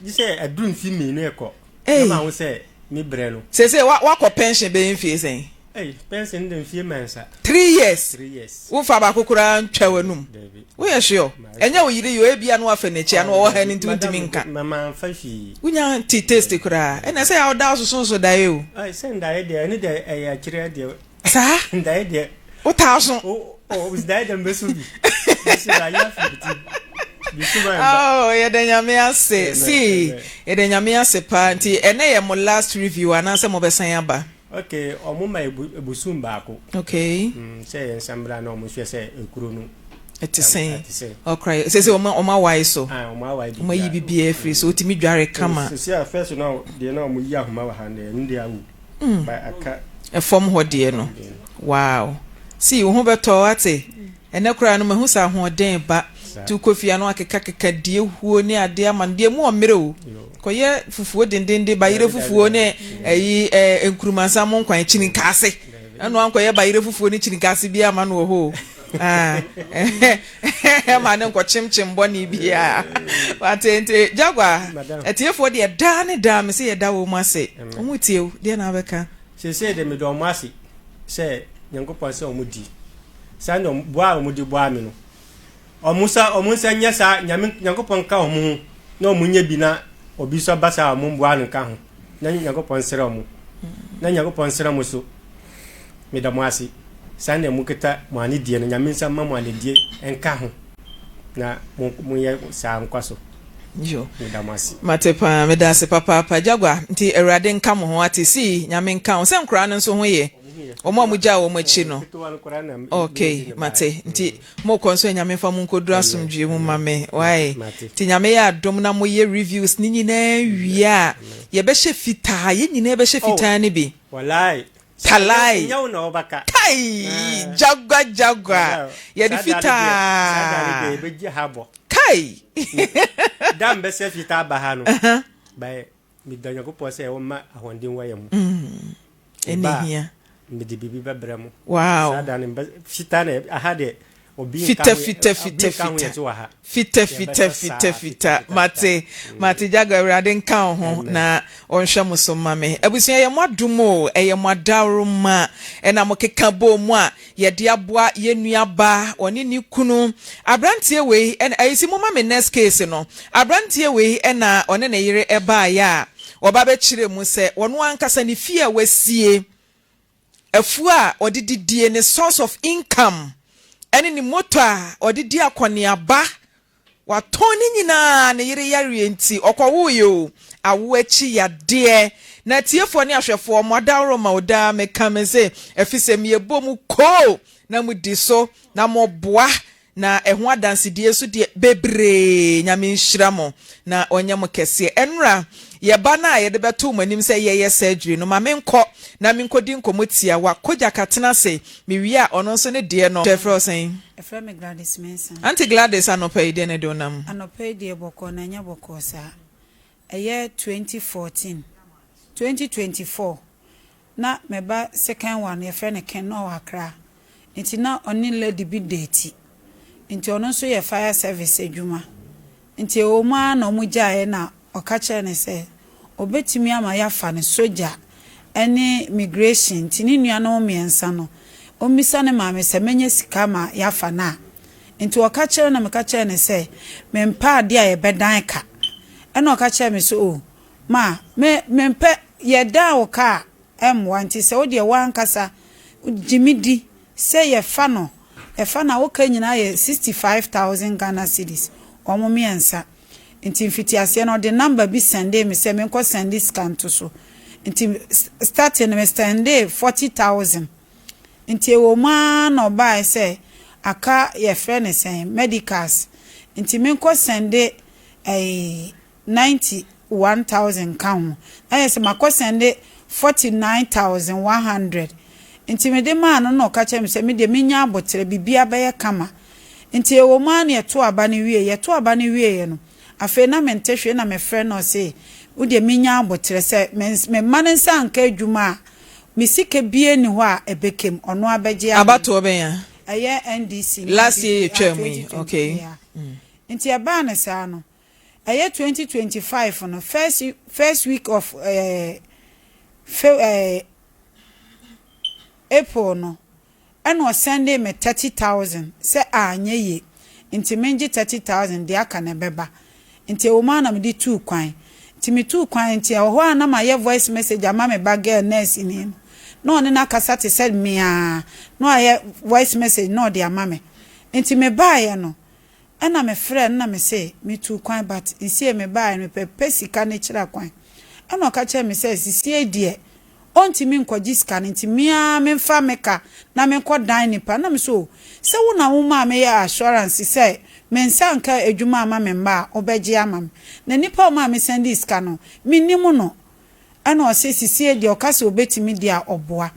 Gye sɛ aduru mfe mmienu ɛkɔ. Ei. Na ma ho sɛ me brɛ no. Seesei wa wakɔ pension bɛyɛ mfie sɛn? Ei, pension de mfie mmiɛnsa. Three years? Three years. Wonfa baako koraa ntwa w'anum? Dabi. Woyɛ sure? Ɛnyɛ wo yere yi o, ebia na wafa n'akyi a na ɔwɔ ha no nti wontumi nka. Ma manfa hwee. Wonya nte taste koraa. Ɛna ɛsɛ yɛ a woda wososonso daeɛ o. Ai, sɛ ndaeɛ deɛ, ɛno deɛ ɛyɛ akyire deɛ. Saa? Ndaeɛ deɛ. Wotaa so? O, o, ndaeɛ deɛ mbɛso bi. Mbɛso bi, ayɛ afiri bi ti. Bi so ba mba. Oh, yɛda Nyame ase. See, yɛda Nyame ase paa. Nti ɛnɛ yɛ mo last review anaasɛ mobɛsan aba? Okay, ɔmo ma ebusum baako. Okay. Mm, sɛ yɛn nsa mbra na ɔmo nhwɛ sɛ ekuro no. Ɛte sɛn? Ɔkora yɛ sɛ sɛ ɔmo ɔmo awae so. Ah, ɔmo awae biribiara. Ɔmo ayi biribiara afiri so. Otumi dware kama. Sisi a first no deɛ na ɔmo yi ahoma wɔ ha no deɛ ɛno deɛ awu. Mm. Ba aka. Ɛfam hɔ deɛ no. Wow. See, wo ho bɛtɔ wate. Ɛnɛ koraa no mahu sɛ ahoɔden reba. Nti wokɔ fie a na wakekakeka die huo ne adeɛ ama no. Deɛ mu ɔmmerɛ o. Kɔyɛ fufuo dendenden, bayerɛ fufuo ne ɛyi ɛɛ nkurumansa mo nkwan kyini nkaase. Ɛna wankɔyɛ bayerɛ fufuo ne kyirikase bi ama no wɔ hɔ o. Ah, ɛma ne nkɔkyemkyem bɔne biara. Wate nti Jaguar, atiefoɔ deɛ daa ne daa me sɛ yɛda wɔn mu ase. Wɔn tie o, deɛ na abɛka. Seesei de meda wɔn ase sɛ Nyankopɔn sɛ wɔn di. Saa na boa a wɔn de boa me no. Wɔn nsa wɔn nsa nyɛ saa Nyame Nyankopɔn nka wɔn ho na wɔn nyɛ bi na obi nso aba saa a wɔn mboa no nka ho na Nyankopɔn nsra wɔn na Nyankopɔn nsra mo so meda mo ase saa na mo kita mo anidie no Nyame nsa mma mo anidie nka ho na mo mo yɛ saa nkɔ so Yo. meda mo ase. Mate paa, meda ase papaapa. Jaguar, nti Awurade nka mo ho ate sii, Nyame nka wo. Sɛ nkoraa no nso ho ye? Wɔn a mo gyaa wɔn akyi no. Ok, mate. Nti mo kɔ nso a Nyame nfa mo nkɔduru asomdwie mu ma me. Wai. Nti Nyame yɛ adom na mo yɛ reviews ne nyinaa wie a, yɛbɛhyɛ fitaa, yɛn nyinaa bɛhyɛ fitaa no bi. Talai. Kai! Jagua jagua. Yɛde fitaa. Kai! Da mbɛsɛ fitaa ba ha no. Meda Onyankopɔn sɛ ɔmma ahoɔden wɔ yɛn mu. Ɛna hia. Mede biribi bɛbrɛ mo. Wow. Saa da no fita na aha deɛ obi nka fita fita fita fita fita fita fita fita mate mate jago awurade nka wo ho na ɔnhwɛ mo so ma me abusua yɛ mo adom o ɛyɛ mo adaworoma ɛna mo keka bɔ mu a Yɛde aboa yɛn nua baa ɔne ne kunu. Abranteɛ wei ɛna ɛyi si moma me next case no. Abranteɛ wei ɛna ɔne ne yere ɛbaeɛ a ɔba bɛkyerɛ mu sɛ ɔno ankasa ne fie a wasie, afuo a ɔde didie, ne source of income ɛne ne motor a ɔde di akɔneaba Watɔn ne nyinaa ne yere yareɛ nti ɔkɔwoeɛ o, awoɔ akyi yadeɛ. Na atiefoɔ ne ahwɛfoɔ mo adaworoma o daa meka mese ɛfisɛ meyɛbɔ mu koo na modi so na moboa na ɛho adansedie nso deɛ bebree Nyame nhyira mo na ɔnyɛ mo kɛseɛ. Ɛnora yɛba no a yɛde bɛtoo mo anim sɛ yɛyɛ surgery no ma menkɔ na menkɔdi nkɔmmɔ tiawa. Kojak atena ase mewie a ɔno nso ne deɛ no. Yɛfrɛ wo sɛn? Yɛfrɛ me Gladys Mensah. Auntie Gladys anɔpa yi deɛ na ɛde wo nam? Anɔpa yi deɛ bɔkɔɔ na ɛnyɛ bɔkɔɔ saa. Ɛyɛ 2014, 2024 na me ba second one yɛfrɛ no Ken na ɔwɔ Accra. Nti na ɔne lady bi date. Nti ɔno nso yɛ fire service adwuma. Nti ɛwɔ mu ara na wɔgyaeɛ na ɔka kyerɛɛ no sɛ ɔbɛtumi ama yɛafa no sogya ne migration nti ne nuanom mmiɛnsa no ɔmmisa ne maame sɛ mɛnya sika ma yɛafa no a. Nti ɔka kyerɛ na meka kyerɛɛ no sɛ mempɛ adeɛ a yɛbɛdan ka. Ɛna ɔka kyerɛɛ me sɛ oh ma me mempɛ yɛdan wo ka a ɛmmoa nti sɛ wodeɛ woankasa gye me di sɛ yɛfa no yɛfa no a wo ka nyinaa yɛ 65,000 Ghana cedis wɔn mmiɛnsa. Nti mfitiaseɛ no ɔde number bi sɛndee me sɛ menkɔ sɛnde sika nto so. Nti starting no me sɛndee 40,000. Nti ɛwɔ mu ara na ɔbaeɛ sɛ aka yɛfrɛ no sɛn medicals. Nti menkɔ sɛnde ɛyi 91,000 nka ho. Na kyerɛ sɛ makɔ sɛnde 49,100. Nti mede maa no na ɔka kyerɛɛ me sɛ me deɛ menya aboterɛ biribiara bɛyɛ kama. Nti ɛwɔ mu ara na yɛtoo aba no wieeɛ. Yɛtoo aba no wieeɛ no, afei na mente hwee na mefrɛ no na ɔse wo deɛ menya aboterɛ sɛ me mma no nsa anka adwuma a, me sika biara nni hɔ a ɛbɛka mu, ɔno ara bɛgye ama me. Abatoɔ bɛn a? Ɛyɛ NDC ne Last year NPP, ah, yɛtwaa mu yi, 2023 okay. a. Nti ɛbaa no saa no, ɛyɛ 2025 no, first first week of eh, fe, eh, April no, ɛna ɔsɛndee me 30,000 sɛ anyɛ yie nti mengye 30,000 deɛ aka no ɛbɛba. Nti ɛwɔ mu ara na mede tuu kwan. Nti metuu kwan nti ɛwɔ hɔ a na mayɛ voice message ama me ba girl nurse ni no na ɔne no akasa te sɛ me ara na wayɛ voice message na ɔde ama me. Nti mebaeɛ no Ɛna me frɛɛ no na me se me tuu kwan but nsiei me baaɛ no mepɛ pɛ sika no kyerɛ kwan. Ɛna ɔka kyerɛɛ me sɛ sisiei deɛ ɔntumi nkɔgye sika no nti me ara me nfa me ka na me nkɔ dan nipa no. Na me se oh sɛ wo na wo maa me yɛ assurance sɛ me nsa nka adwuma ama me mma a wo bɛgye ama me. Na nipa a ɔmaa me sɛndii sika no me nim no. Ɛna ɔse sisiei deɛ ɔka sɛ ɔbɛtumi deɛ a ɔboa.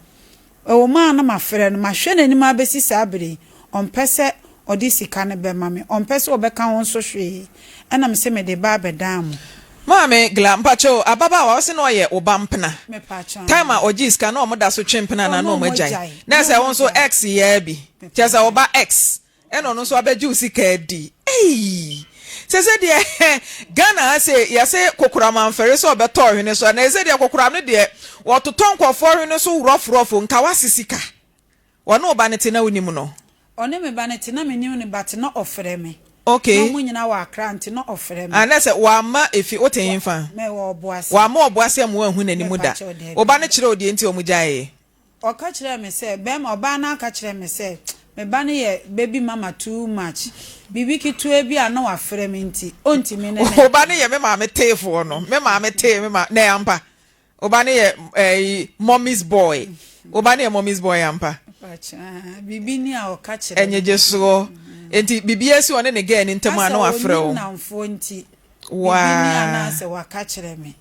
Ɛwɔ mu a na mafrɛ no, mahwɛ n'anim ara bɛsi saa berɛ yi, ɔmpɛ sɛ ɔde sika no bɛma me, ɔmpɛ sɛ ɔbɛka ho nso hwee, ɛna mese mede reba abɛdan mo. Maame Gla, mpakyɛw, ababaawa, wose na ɔyɛ wo ba mpena. Time a ɔgyee sika na ɔmo da so twe mpena anaa na ɔmo agyae? Na ɛsɛ wo nso ex yɛɛ bi. Kyerɛ sɛ wo ba ex ɛna ɔno nso abɛgye wo sika adi. Eii! Sese deɛ Ghana ha sei yɛse kokoram amfɛre sɛ ɔbɛtɔ ɔhwene so a, na ɛsɛ deɛ kokoram no deɛ wɔtotɔ nkurɔfoɔ hwene so rough rough o, nka wase sika. Ɔne wo ba no te na wonim no? Ɔne me ba no te na menim no but na ɔfrɛ me. Okay. Na ɔmo nyinaa wɔ Accra nti na ɔfrɛ me. Ah na sɛ wamma efi, wote henfa? Me wɔ Ɔboase. Wamma Ɔboase amma wanhu n'anim da. Mepakyɛw daabi. Wo ba no kyerɛ wo deɛ nti a ɔmo gyaeɛ? Ɔka kyerɛɛ me sɛ, bɛɛma, ɔbaa no aka kyerɛɛ me sɛ, me ba no yɛ baby mama too much. Biribi ketewa bi a na wafrɛ me nti, ɔntumi ne ne. Wo ba no yɛ me maame teefoɔ no, me maame tee me ma, na ɛyɛ ampa? Wo ba no yɛ ɛyi mommy's boy. Wo ba no yɛ mommy's boy ampa? Biribi ni a ɔka kyerɛ me. Ɛnyegyesoɔ. Nti biribi asi ɔne ne girl no ntam a na wafrɛ wo. Asɛ ɔnim namfoɔ nti. Biribi ni a na asɛ waka kyerɛ me.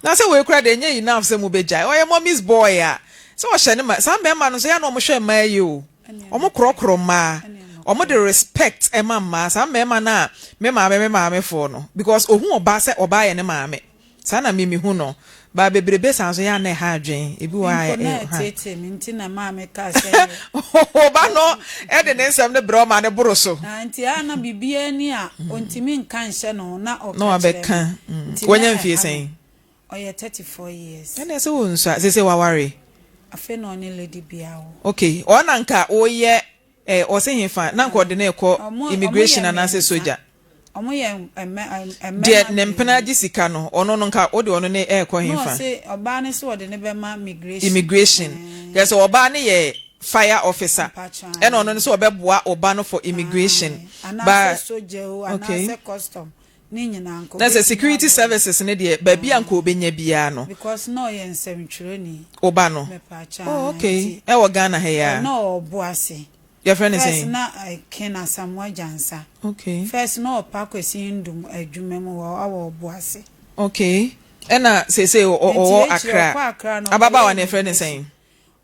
Na sɛ wei kora deɛ ɛnyɛ enough sɛ mobɛgyae. Ɔyɛ mommy's boy a sɛ ɔhyɛ ne ma saa mmarima no nso yɛ a na wɔhwɛ mmaa yi o. Wɔkorɔkorɔ mmaa. Wɔde respect ma mmaa. Saa mmarima no a me maame me maamefoɔ no because ɔhu ɔbaa sɛ ɔbaa yɛ ne maame. Saa na me mehu no. But bebrebe saa nso yɛ a na ɛha adwen. Ebi wɔ hɔ a Mpo na ɛha. ɛteetee me nti na ɛmaa me kaa sɛ ɛnyɛ. Wo ba no de ne nsɛm no brɛ wo ma no boro so. Ah, nti a na biribiara ni a ɔntumi nka nhyɛ ne ho na ɔka Na kyerɛ wabɛka. me. Nti na Wanya mfie ɛha sɛn? me. Ɔyɛ 34 years. Ɛnna ɛsɛ wonsua. Seesei waware? Afei na ɔne lady bi awo. Okay, ɔno na nka woyɛ Eh ɔse hefa na nka ɔde no rekɔ Ɔmo immigration yɛ anaasɛ mmiɛnsa. sogya. Ɔmo yɛ mmɛ mmarima Deɛ ne mpena mmienu. gye sika no ɔno no nka wode ɔno ne ɛrekɔ Na hefa. ɔse ɔbaa no se ɔde no bɛma migration. Immigration Ɛɛ. kyerɛ sɛ ɔbaa no yɛ fire officer Mpakyɛ ɛna ɔno no ae. sɛ ɔbɛboa ɔba no for immigration Ae. Anaasɛ but sogya o okay. anaasɛ custom ne nyinaa nka Na sɛ ɔbɛtumi security aboa no. services no deɛ baabi a nka ɔbɛnya biara no. Because na ɔyɛ nsɛmtwerɛni. Wo ba no? Mepakyɛ Oh ae okay nti ɛwɔ Ghana ha yi ara. na ɔwɔ Boase. Yɛfrɛ no First sɛn? na Ken Asamoah Gyansa. Okay. First na ɔpa Kwesi Ndum adwuma mu wɔ awɔ Obuasi. Okay. Ɛna seesei Nti ɔwɔ akyire Accra. ɔkɔ Accra no Ababaawa ɔkɔyɛ no yɛfrɛ no immigration.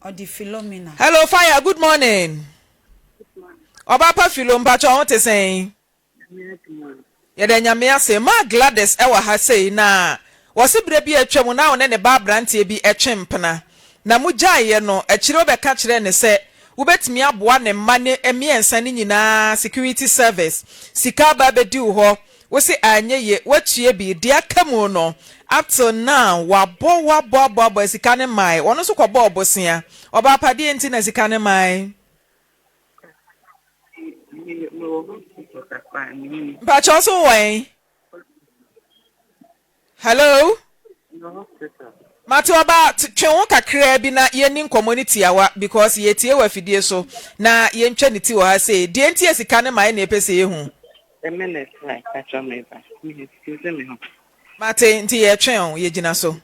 sɛn? Ɔde Philomena. Hello Fire, good morning. Ɔbaapa Philo, mpakyɛ wo ho te sɛn? Yɛda Nyame ase. Maa Gladys wɔ ha sei na wɔse berɛ bi a atwa mu na ɔne ne ba abranteɛ bi twe mpena na mo gyaeɛ no akyire wobɛka kyerɛɛ no sɛ wobɛtumi aboa ne mma no mmiɛnsa no nyinaa security service sika aba abɛdi wo hɔ wose anyɛ yie woatua bi deɛ aka mu no up till now wabɔ wo abɔ abɔ abɔ sika no mmae ɔno nso kɔbɔɔ bosea ɔbaa pa deɛ nti na sika no mmae. Mpakyɛw so wowɔ ɛn? Hello? Mate ɔbaa twe wo kakraa bi na yɛnni nkɔmmɔ no tiawa because yɛtie wɔ afidie so na yɛntwa ne ti wɔ ha sei. Deɛ nti a sika no mae na yɛpɛ sɛ yɛhu. A minute, like, pakyɛw meba. Me excuse me ho. Mate, nti yɛtwɛn o, yɛgyina so.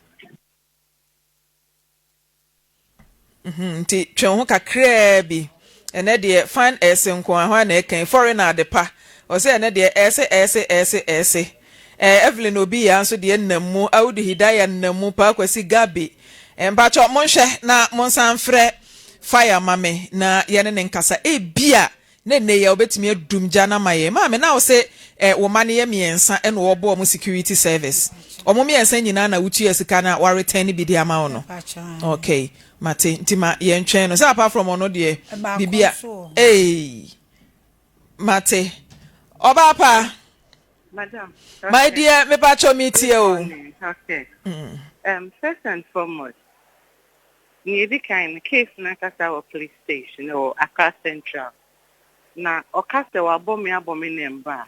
Mhm, nti twe wo ho kakraa bi. Ɛnɛ deɛ fan ɛɛse nko ara, hwan na ɛka yi? Foreigner adepa. Ɔsɛ ɛnɛ deɛ ɛɛse ɛɛse ɛɛse ɛɛse. Ɛɛ Evelyn Obiya nso deɛ nam mu, Audu Hidaya nam mu, Paa Kwasi Gabi. Eh, mpakyɛ monhwɛ na monsan mfrɛ Fire ma me na yɛne ne nkasa. Ebia Na nnɛ yi a wobɛtumi adum gya no ama yɛn. Maame, na wo se eh, wo mma no yɛ mmiɛnsa ɛna wɔbɔ wɔn security service. Wɔn mmiɛnsa nyinaa na wotua sika no a wɔaretɛn no bi de ama wo no? Okay, mate. Nti ma yɛntwɛn no. Sɛ apart from ɔno deɛ, biribi a, ei, mate. Ɔbaa pa. Madam, My dear, mepakyɛw metie good o. morning. Okay. First and foremost, Nea edi kan no, case no ankasa wɔ police station wɔ Accra Central. Na ɔka sɛ wabɔ me abɔ me na ɛmba a,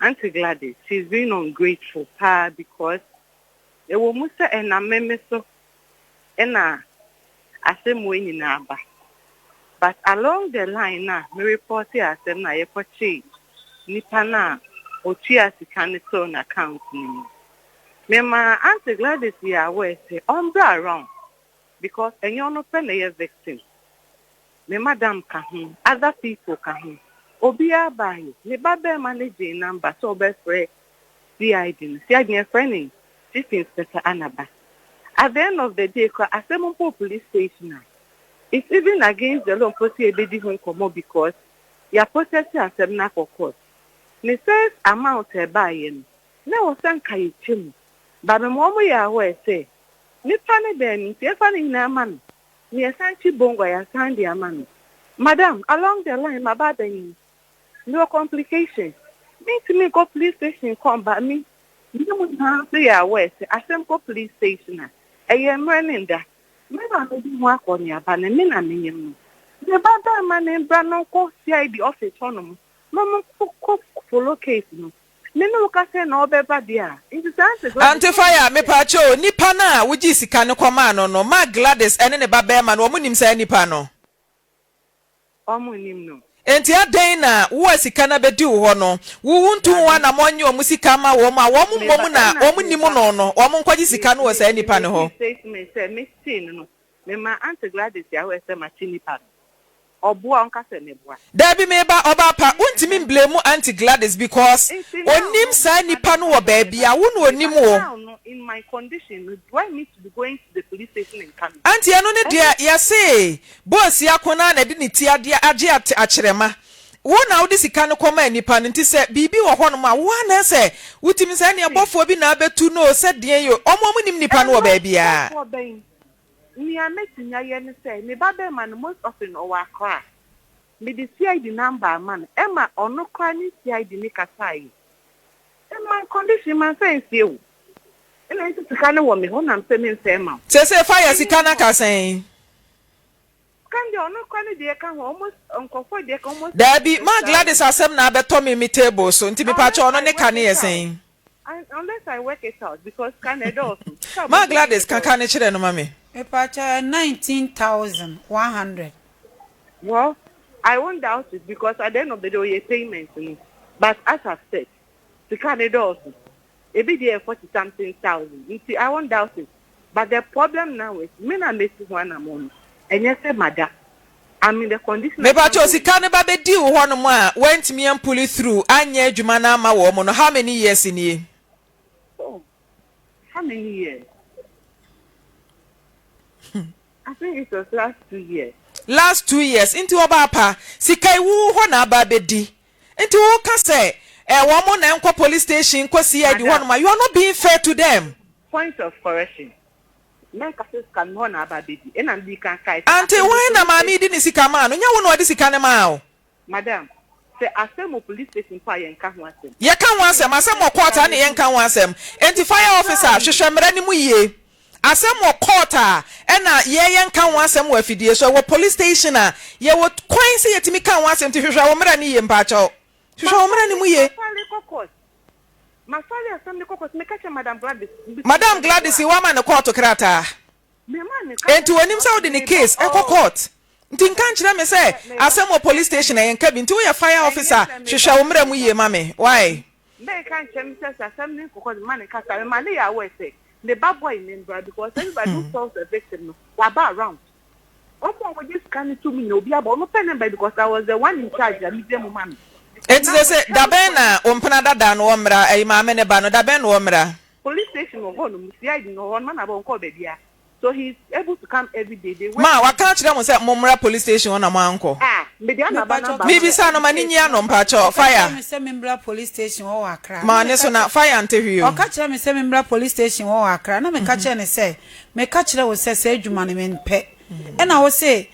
Auntie Gladys, she's being ungrateful paa because ɛwɔ mu sɛ ɛnam me me so na asɛm wei nyinaa ba. But along the line no a me reportee asɛm no a yɛkɔkyee nipa no a otuaa sika no too n'account no mu no, Memaa Auntie Gladys yɛ aware sɛ ɔmbra around because ɛnyɛ ɔno pɛ na ɛyɛ victim. Me madam ka ho, other people ka ho. Obiara baeɛ. Me ba barima no gyee number sɛ ɔbɛfrɛ CID no. CID no yɛfrɛ no Chief Inspector Anaba. At the end of the day koraa asɛm mpo wɔ police station a, it's even against the law mpo sɛ yɛbɛdi ho nkɔmmɔ because yɛaprocess asɛm no akɔ court. Ne first amount a ɛbaeɛ no, Na ɛwɔ sɛ anka yɛkyɛ mu. But mema wɔn yɛ aware sɛ, nipa no dɛn no nti yɛfa ne nyinaa ma no. Na yɛsan kye bongo a yɛasan de ama no. Madam, along the line maba abɛnyin. Mewɔ complication. Mentumi nkɔ police station nkɔ mba. Me ne mo nyinaa nso yɛ aware sɛ asɛm kɔ police station a, ɛyɛ mmerɛ ne nda. Me na medi ho akɔneaba no, me na menyim no. Me ba barima no mbra na ɔnkɔ CID office hɔnom na wɔnkɔ follow case no. Me ne wo kasa yi na ɔbɛba deɛ a, nti saa Aunty Gladys Aunty Fire, mepaakyɛw o, nipa no a wogyee sika no kɔmaa no no, ma Gladys ne ne ba barima no, wɔn nim saa nipa no? Wɔn nnim no. Enti adɛn na wo a sika no abɛdi wo hɔ no, wo wontu ho Dabi. anammɔn nnye wɔn sika mma wɔn a wɔn Me ba, mmom na ɛna wɔn me nim ba, no no, wɔn nkɔgye me, sika no wɔ me, saa me nipa no hɔ? makii statement sɛ metee no no, memaa Aunty Gladys aware sɛ makye nipa no. Ɔboa a ɔnka sɛ meboa. Dabi me ba ɔbaa pa wontumi mblame aunty Gladys because Nti now onim no saa nipa madam no wɔ pakyɛw baabi meba a wo na meba onim wo. now no in my condition no do I need to be going to the police station and coming Aunty ɛno ne ɛne deɛ yɛse Boasia ko no ara na ɛde ne ti adeɛ agye akyerɛma wo na wode sika no kɔmaa nipa no nti sɛ biribi wɔ hɔnom a wo ara na ɛsɛ wotumi sɛ ɛneɛ see bɔfoɔ bi na abɛtu no o sɛ deɛn yi o ɔmo ɔmo nim nipa no wɔ ɛno baabiara. bɔfoɔ bɛn Nea mɛtumi ayɛ ne sɛ, me ba bɛrima no most often ɔwɔ Accra. Mede CID number ama no, ɛma ɔno koraa ne CID no kasaeɛ. In my condition, mamfa ansie wo. Ɛna nso sika no wɔ me hɔ na mesɛ memfa mma wo. Seesei fa yɛ Ɛnyɛ sika no me aka hɔ. sɛn? Sika no deɛ ɔno koraa ne deɛ ka ho, almost nkurɔfoɔ deɛ ka almost Daabi, Ma Gladys 6,000. asɛm na abɛtɔ me me table so, nti Unless mepakyɛw ɔno I ne ka work no yɛ it out. sɛn? Unless I work it out because sika no ɛdɔɔso. Sika a Ma ɔbɛgye no Gladys ka ka ɛdɔɔso. no kyerɛ no ma me. Mepakyɛw ɛ 19,100. Well, I won't doubt it because at the end of the day ɔyɛ payment no but as I've said sika no dɔɔso. Ebi deɛ yɛ 40 something thousand nti I won't doubt it but the problem now is me na mesi ho anamɔn no ɛnyɛ sɛ mada I'm in the condition I can't Mepakyɛw go sika no anywhere. ba bɛdii wo hɔnom a woantumi ampuli through anyɛ adwuma no amma wɔn no how many years nie? Oh, how many years? I think it was last 2 years. Last 2 years nti ɔbaa pa sika yi wo hɔ na aba abɛdi nti wo ka sɛ eh, wɔn na nkɔ police station nkɔ CID Madam, hɔnom a you are not being fair to them. point of correction. Mɛnka sɛ sika no hɔ na aba abɛdi. Ɛna mede kan kae sɛ Ante asɛm wɔ hwan na police maame yi de station. ne sika maa no nyɛ wo na ɔde sika no maa wo. Madam, sɛ asɛm wɔ police station mpo a yɛnka ho asɛm. Yɛka ho asɛm, asɛm wɔ court a na yɛnka ho asɛm. Enti fire officer hwehwɛ mmara no mu yie. Asɛm wɔ court a ɛna yɛ yɛnka ho asɛm wɔ afidie so. Ɛwɔ police station a yɛwɔ kwan sɛ yɛtumi ka ho asɛm nti hwehwɛ wo mmara no yie mpaakyɛw. Hwehwɛ wo mmara no Mafale mu yie. mafale kɔ court. Mafale asɛm no kɔ court. Meka kyerɛ Madam Gladys. Mbisa Madam sɛ Gladys meboa. woama no court krataa? Mema no ka Enti kyerɛ onim sɛ wode ne meba case ɛkɔ oh. court. Nti nka Madam, nkyerɛ me sɛ sɛ meba asɛm wɔ police station a yɛnka bi. Nti woyɛ fire ɛnyɛ officer a sɛ meba hwehwɛ wo mmara mu meba yie ma me. Why? Mɛka nkyerɛ no sɛ sɛ asɛm no nkɔ court mma no nkasa. Mema no yɛ aware sɛ ne ba boy no mbra because everybody who falls a victim no waba around. Wɔn a wɔgye sika no tom nyinaa obi aba ɔno pɛ ne mba because I was the one in charge a megyina mu ma no. Enti Now sese it's da time bɛn for na him. wo mpena dada no wɔmmra, ɛyi maame ne ba no, da bɛn na wɔmmra? Police station wɔ hɔ nom, CID no wɔ hɔ nom, ana wɔnkɔɔ baabiara. So he is able to come every day, they work Ma waka every akyerɛ mo sɛ mommra police station hɔ na moankɔ? Ah, mede ana ba Mepakyɛw number ka ma kyerɛ. Mebisa no ma ne case nyi ano number. mpakyɛw, Ɔka kyerɛɛ fire. me sɛ membra police station hɔ wɔ Accra. Na Ma ne meka so na kyerɛ fire nte hwee o. Ɔka kyerɛɛ me sɛ membra police station hɔ wɔ Accra. Na meka kyerɛɛ no sɛ, meka kyerɛ wo sɛ saa adwuma no mempɛ. Ɛna wo se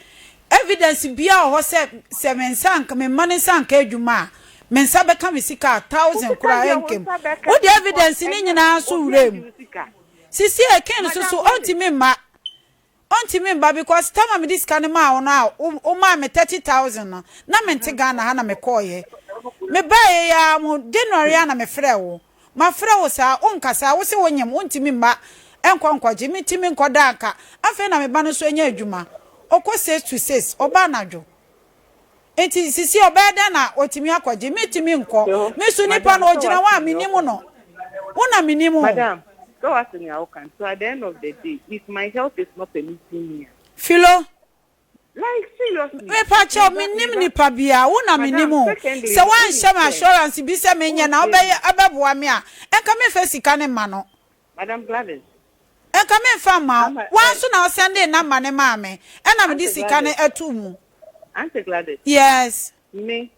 evidence biara wɔ hɔ sɛ sɛ me nsa anka me mma no nsa anka adwuma a, me nsa bɛka me sika a Wo thousand sika koraa deɛ wo ɛnka mu. nsa bɛka Wode because evidence no ɛnyɛ nyinaa nso obi wuraa angye mu. wo sika. Sisi Ken nso Madam so Gladys. ɔntumi mma. Ɔntumi mba because time a mede sika no maa wo no a wo maa me 30,000 no na mente Ghana ha na me kɔɔeɛ. Me baeɛ yi ara mo January ara na me frɛɛ wo. Ma frɛ wo saa wo nkasaa wo se wo nyem wo ntumi mma nkɔ nkɔgye me ti me nkɔ da anka. Afei na me ba no nso anya adwuma ɔkɔ six to six ɔba anadwo. Nti sisi ɔbɛyɛ dɛn na watumi akɔgye? Mentumi nkɔ. Me nso nipa Madam, no sɛ ɔgyina hɔ wate a nea menim woka no. Wo na menim wo. Madam, sɛ wate nea woka no, so at the end of the day, if my health is not permitting me a. Philo, Like seriously, mepa kyɛw, me ba, me mennim ba. nipa biara, wo na menim Madam, wo. secondly Sɛ no, wonim woanhyɛ me sɛ, assurance bi sɛ menyɛ na wontie wobɛyɛ me. ɛbɛboa me a, nka memfa sika no mma no. Madam Gladys. Nka memfa mma wo. Ama, Woa eh, nso na wosɛndee number no maa me, ɛna mede Auntie sika no Gladys, ato mu. Auntie Gladys. Yes. Me,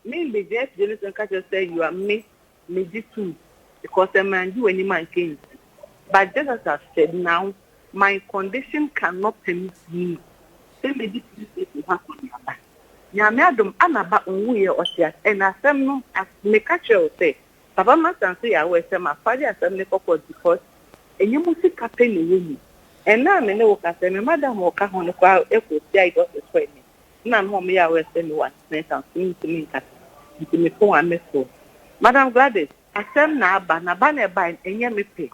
me mbegyina afidie no so nka kyerɛ sɛ you are me, megye tom. Because sɛ mangye w'anim a nka ɛnsi. But just as I've said now, my condition cannot permit me sɛ mɛdi police station hɔ akɔneaba. Nyame adom, Anna ba ɔnwuiɛ, ɔte ase. And asɛm no, as meka kyerɛɛ wo sɛ, Papa Master nso yɛ aware sɛ mafale asɛm no kɔ court because ɛnyɛ mo sika pɛ na ɛwɔ mu. Ɛnnɛ a me ne wo kasa yi, me madam a ɔka ho no koraa kɔɔ CID office hɔ ɛnnɛ. Nna no hɔn yɛ aware sɛ mowɔ antenatal ntsi munntumi nnkasa ntsi mefon a mefrɛ. Madam Gladys, asɛm na aba na ba na ɛbae no ɛnyɛ me pɛ.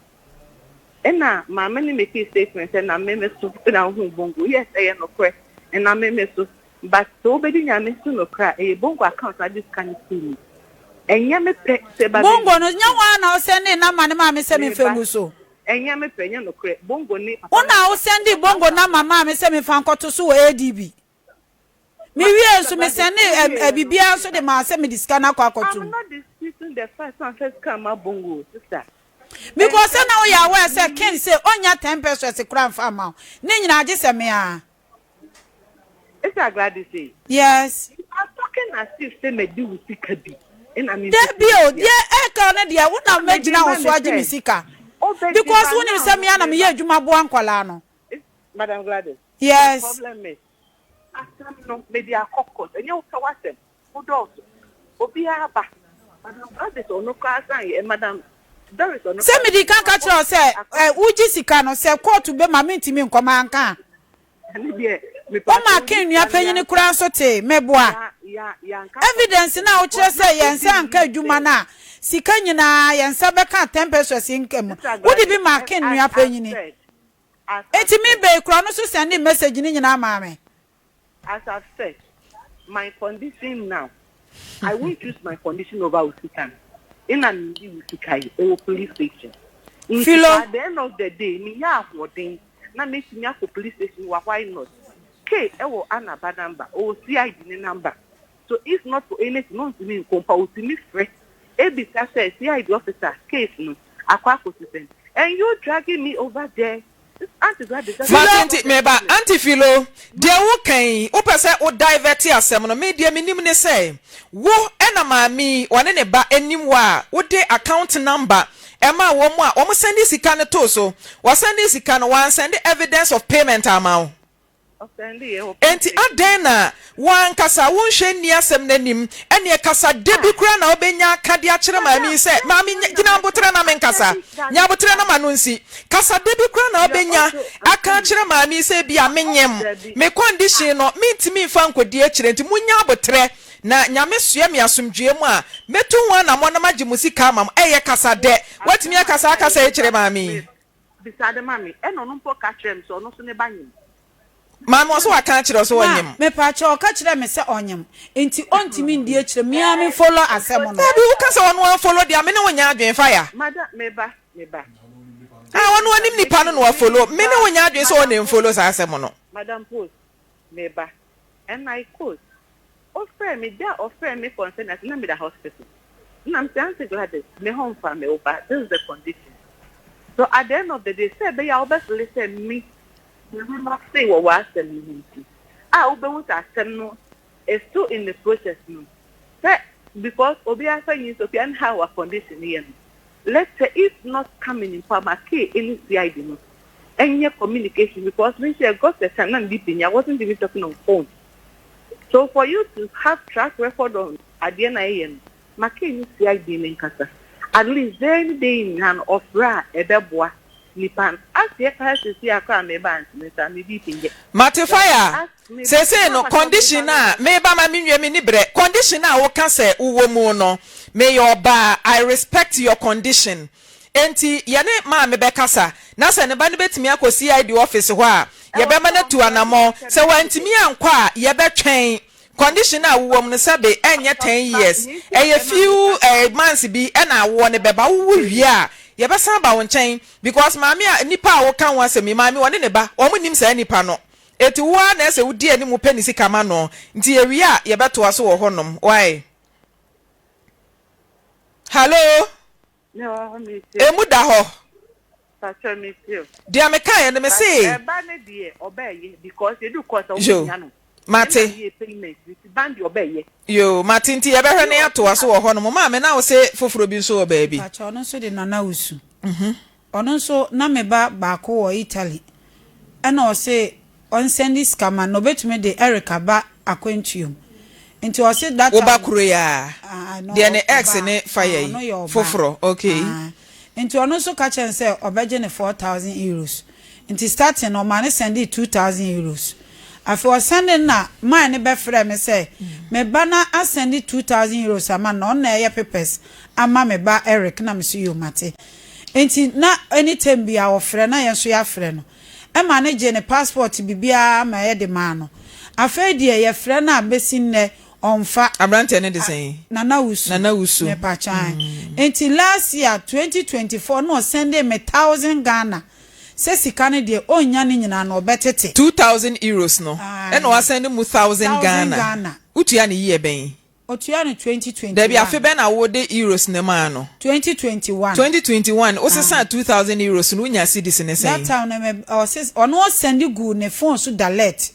Nna maame no mekii statement sɛ na me me so na wohuu bongo. Yes, ɛyɛ nokorɛ, nna me me so but sɛ wobedi Nyame so nokorɛ a ɛyɛ bongo account na ade sika no fii mu. Ɛnyɛ me pɛ sɛ ɛba Bongo bɛdi no, nyɛ wo ara na wo sɛndee number no maa me sɛ memfa Meba, ngu so? ɛnyɛ me pɛ, ɛnyɛ nokorɛ. Bongo ne papa Wo no na wo sɛndee bongo number maa me sɛ memfa nkɔto so wɔ ADB. Me wiee nso, me sɛndee ɛ ɛ biribiara nso de maa sɛ mede sika no akɔ akɔto I'm mu. not disputing the fact sɛ ɔmfa sika mma bongo o, sister. Because sɛ na woyɛ aware sɛ Ken se ɔnnya ten pesewas koraa mfa mma wo. Ne nyinaa gye sɛ me ara. Sister Gladys ei. Yes. You are talking as if sɛ madi wo sika bi ɛna me mpɛ Dabi sɛ o, metua. deɛ ɛka no deɛ wo na Na mede mɛgyina wo ma so me agye me sɛ sika. wobɛgye Because ba wonim now sɛ no me ara na meba. meyɛ adwuma boa nkwadaa no. Madam Gladys, the Yes. problem is asɛm no mede akɔ court ɛnyɛ wo pɛ w'asɛm. Mo dɔɔso. Obiara ba. Madam Gladys ɔno koraa san yɛ Madam Doris ɔno Sɛ koraa mede kan ka wakɔ kyerɛ wo sɛ akɔ. ɛ wogye sika no sɛ kóòtù bɛma mentumi nkɔ manka a. Ɛno deɛ Wo mepaakyɛw maa wo Ken nua sika no panyini yɛanka koraa nso tee, meboa. ya ya yɛanka police Evidence no a wokyerɛ because na sɛ yɛn obi nsa anka nnim adwuma sɛ no a sika nyinaa yɛn nsa bɛka ten pesewas nka mu. Sister Wode bi Gladys maa Ken as nua I've panyini. said as I've Enti me said. bɛyi koraa ɔno nso sɛndee message no nyinaa maa me. As I've said, my condition now, I won't choose my condition over wo sika no. Nna menndi wo sika yi, ɛwɔ police station. Nti Philo. sɛ at the end of the day menya ahoɔden na mɛtumi akɔ police station wa why not? Kay ɛwɔ Anna ba number, ɔwɔ CID ne number. So if not for anything ɔntumi nkɔ mpo a ɔtumi frɛ ɛbisa sɛ CID officer case no akɔ akɔsi sɛn? And you dragging me over there Mate nti meba. Auntie Philo, deɛ woka yi, wopɛ sɛ wo divert asɛm no. Me deɛ menim ne sɛ, wo na maame yi, ɔne ne ba nim wo a, wode account number maa wɔn a wɔn sɛnde sika no too so. Wɔsɛnde sika no, wɔansɛnde evidence of payment amma wo. Enti adɛn na wo ankasa wonhwɛ nni asɛm no anim? Ɛnneɛ kasa da bi koraa na wobɛnya aka de akyerɛ maame yi sɛ, Maame, gyina aboterɛ na menkasa. Nya aboterɛ na m'ano nsi. Kasa da bi koraa na wobɛnya aka akyerɛ maame yi sɛ ebia menyem, me condition no mentumi mfa nkɔdi akyire nti monnya aboterɛ na Nyame soɛ me asomdwoeɛ mu a, mɛtu ho anammɔn na magye mo sika ama mo. Ɛyɛ kasa dɛ. Woatumi aka saa kasa yi kyerɛ maame yi? Bisa de ma me. Ɛna ɔno mpo ka kyerɛɛ me sɛ ɔno nso ne ba nyem. Maame ɔse waka akyerɛ wo sɛ Ma, ɔnyem. mepaakyɛw, ɔka kyerɛɛ me sɛ ɔnyem, nti ɔntumi ndi akyire, me ara me follow asɛm no. Dabi, woka sɛ ɔno anfollow deɛ a, me ne wo nyɛ adwene, fire. Madam, me ba, me ba. Ah, ɔno ɔnim nipa no na wafollow, me ne wo nyɛ adwene sɛ ɔna nfollow saa asɛm no. Madam Post, me ba, and I quote, Ɔfrɛɛ me, da a ɔfrɛɛ me concerning ase na meda hospital. Nna mese Aunty Gladys, me ho mfa me, wo ba, this is the condition. So at the end of the day, sɛ ɛbɛyɛ a wobɛfele sɛ me me relaxee wɔ w'asɛm no ho nti, a wobɛhu sɛ asɛm no is still in the process no, sɛ because obiara fa nyi sɛ obiara ne how a condition no yɛ no, Let's say if not coming mpo a ma Kay ɛne CID no ɛnyɛ communication because me nso ɛ got a time na me BP nyɛ I wasn't even talking on phone so for you to have track record on adeɛ na ɛyɛ no ma Kay ne CID no nkasa at least day ne day nyinaa no ɔfrɛ a ɛbɛboa nipa no as yɛ kasa sisi a koraa meba nti me nsa me BP nyɛ. Mate fire As me ba Seesei no na condition no a meba ma menwie menni berɛ condition no a woka sɛ wowɔ mu no meyɛ ɔbaa I respect your condition enti yɛne maame bɛkasa na sɛ ne ba no bɛtumi akɔ CID office hɔ a Ɛwɔ yɛbɛma sɛ no atu ɔfrɛ me anamɔn sɛ sɛ me wantumi ankɔ a yɛbɛtwɛn condition no a wowɔ mu no sɛbe ɛnyɛ ten years Nea nti a ɛyɛ ɛma few meka saa eh, months bi ɛna awoɔ no bɛba wowo wie a yɛbɛsan aba wo nkyɛn because maame a nipa a woka ho asɛm yi maame ɔne ne ba wɔn nnim saa nipa no Enti wo ara na ɛsɛ wodi anim pɛ ne sika ma no. Nti yɛwie a yɛbɛtoa so wɔ hɔnom. Wai? Hallo? Me wɔ hɔ metie. Emu da hɔ. Pakyɛ metie o. Deɛ mekaeɛ no But mese. ɛba no deɛ ɔbɛɛyɛ because yɛdu court a Yo. wɔn hia no. Mate. Ɛna yɛ payment nti ban deɛ ɔbɛyɛ. Yoo mate nti yɛbɛhwɛ na yɛatoa so wɔ hɔ nom. Maame na wo se foforɔ bi nso wɔ baabi. Mpakyɛ ɔno nso de Nana Wusu. Ɔno nso na me ba baako wɔ Italy ɛna ɔse ɔnsɛnde sika ma no na ɔbɛtumi de Eric aba akwantuo mu nti ɔse that Wo ba time koro yi aa? Ah no Deɛ ne ex ɔbaa ne fa ah yɛ ɔno yi yɛ ɔbaa foforɔ okay. ah nti ɔno nso ka kyerɛ no sɛ ɔbɛgye no 4000 euros nti starting no ɔmaa no sɛndee 2000 euros afei ɔsɛnde no na man no bɛfrɛɛ me sɛ me ba no asɛnde 2000 euros ama no na ɔno na ɛyɛ papers ama me ba Eric na me so yoo mate Enti na anytime biara ɔfrɛ na yɛn nso yɛafrɛ no. Ɛma no gyee ne passport biribiara ma yɛde maa no. Afei deɛ yɛfrɛ no a bɛsi nnɛ ɔmfa. Aberanteɛ no de sɛn? Nana Wusu. Nana Wusu. Mepakyɛ ae. Enti last year 2024 na ɔsɛndee me thousand Ghana sɛ sika no deɛ ɔnnya ne nyinaa no ɔbɛtete. 2000 euros no ɛna wasɛnde mu thousand Thousand Ghana. Ghana. Wotua no year bɛn? Otua no 2021. Dabi, afe bɛn na wode euros no maa no? 2021. 2021, wosesaa 2000 euros no, wonyaa cedis no sɛn? That time no me ɔse ɔno ɔsɛnde guu ne phone so dalert.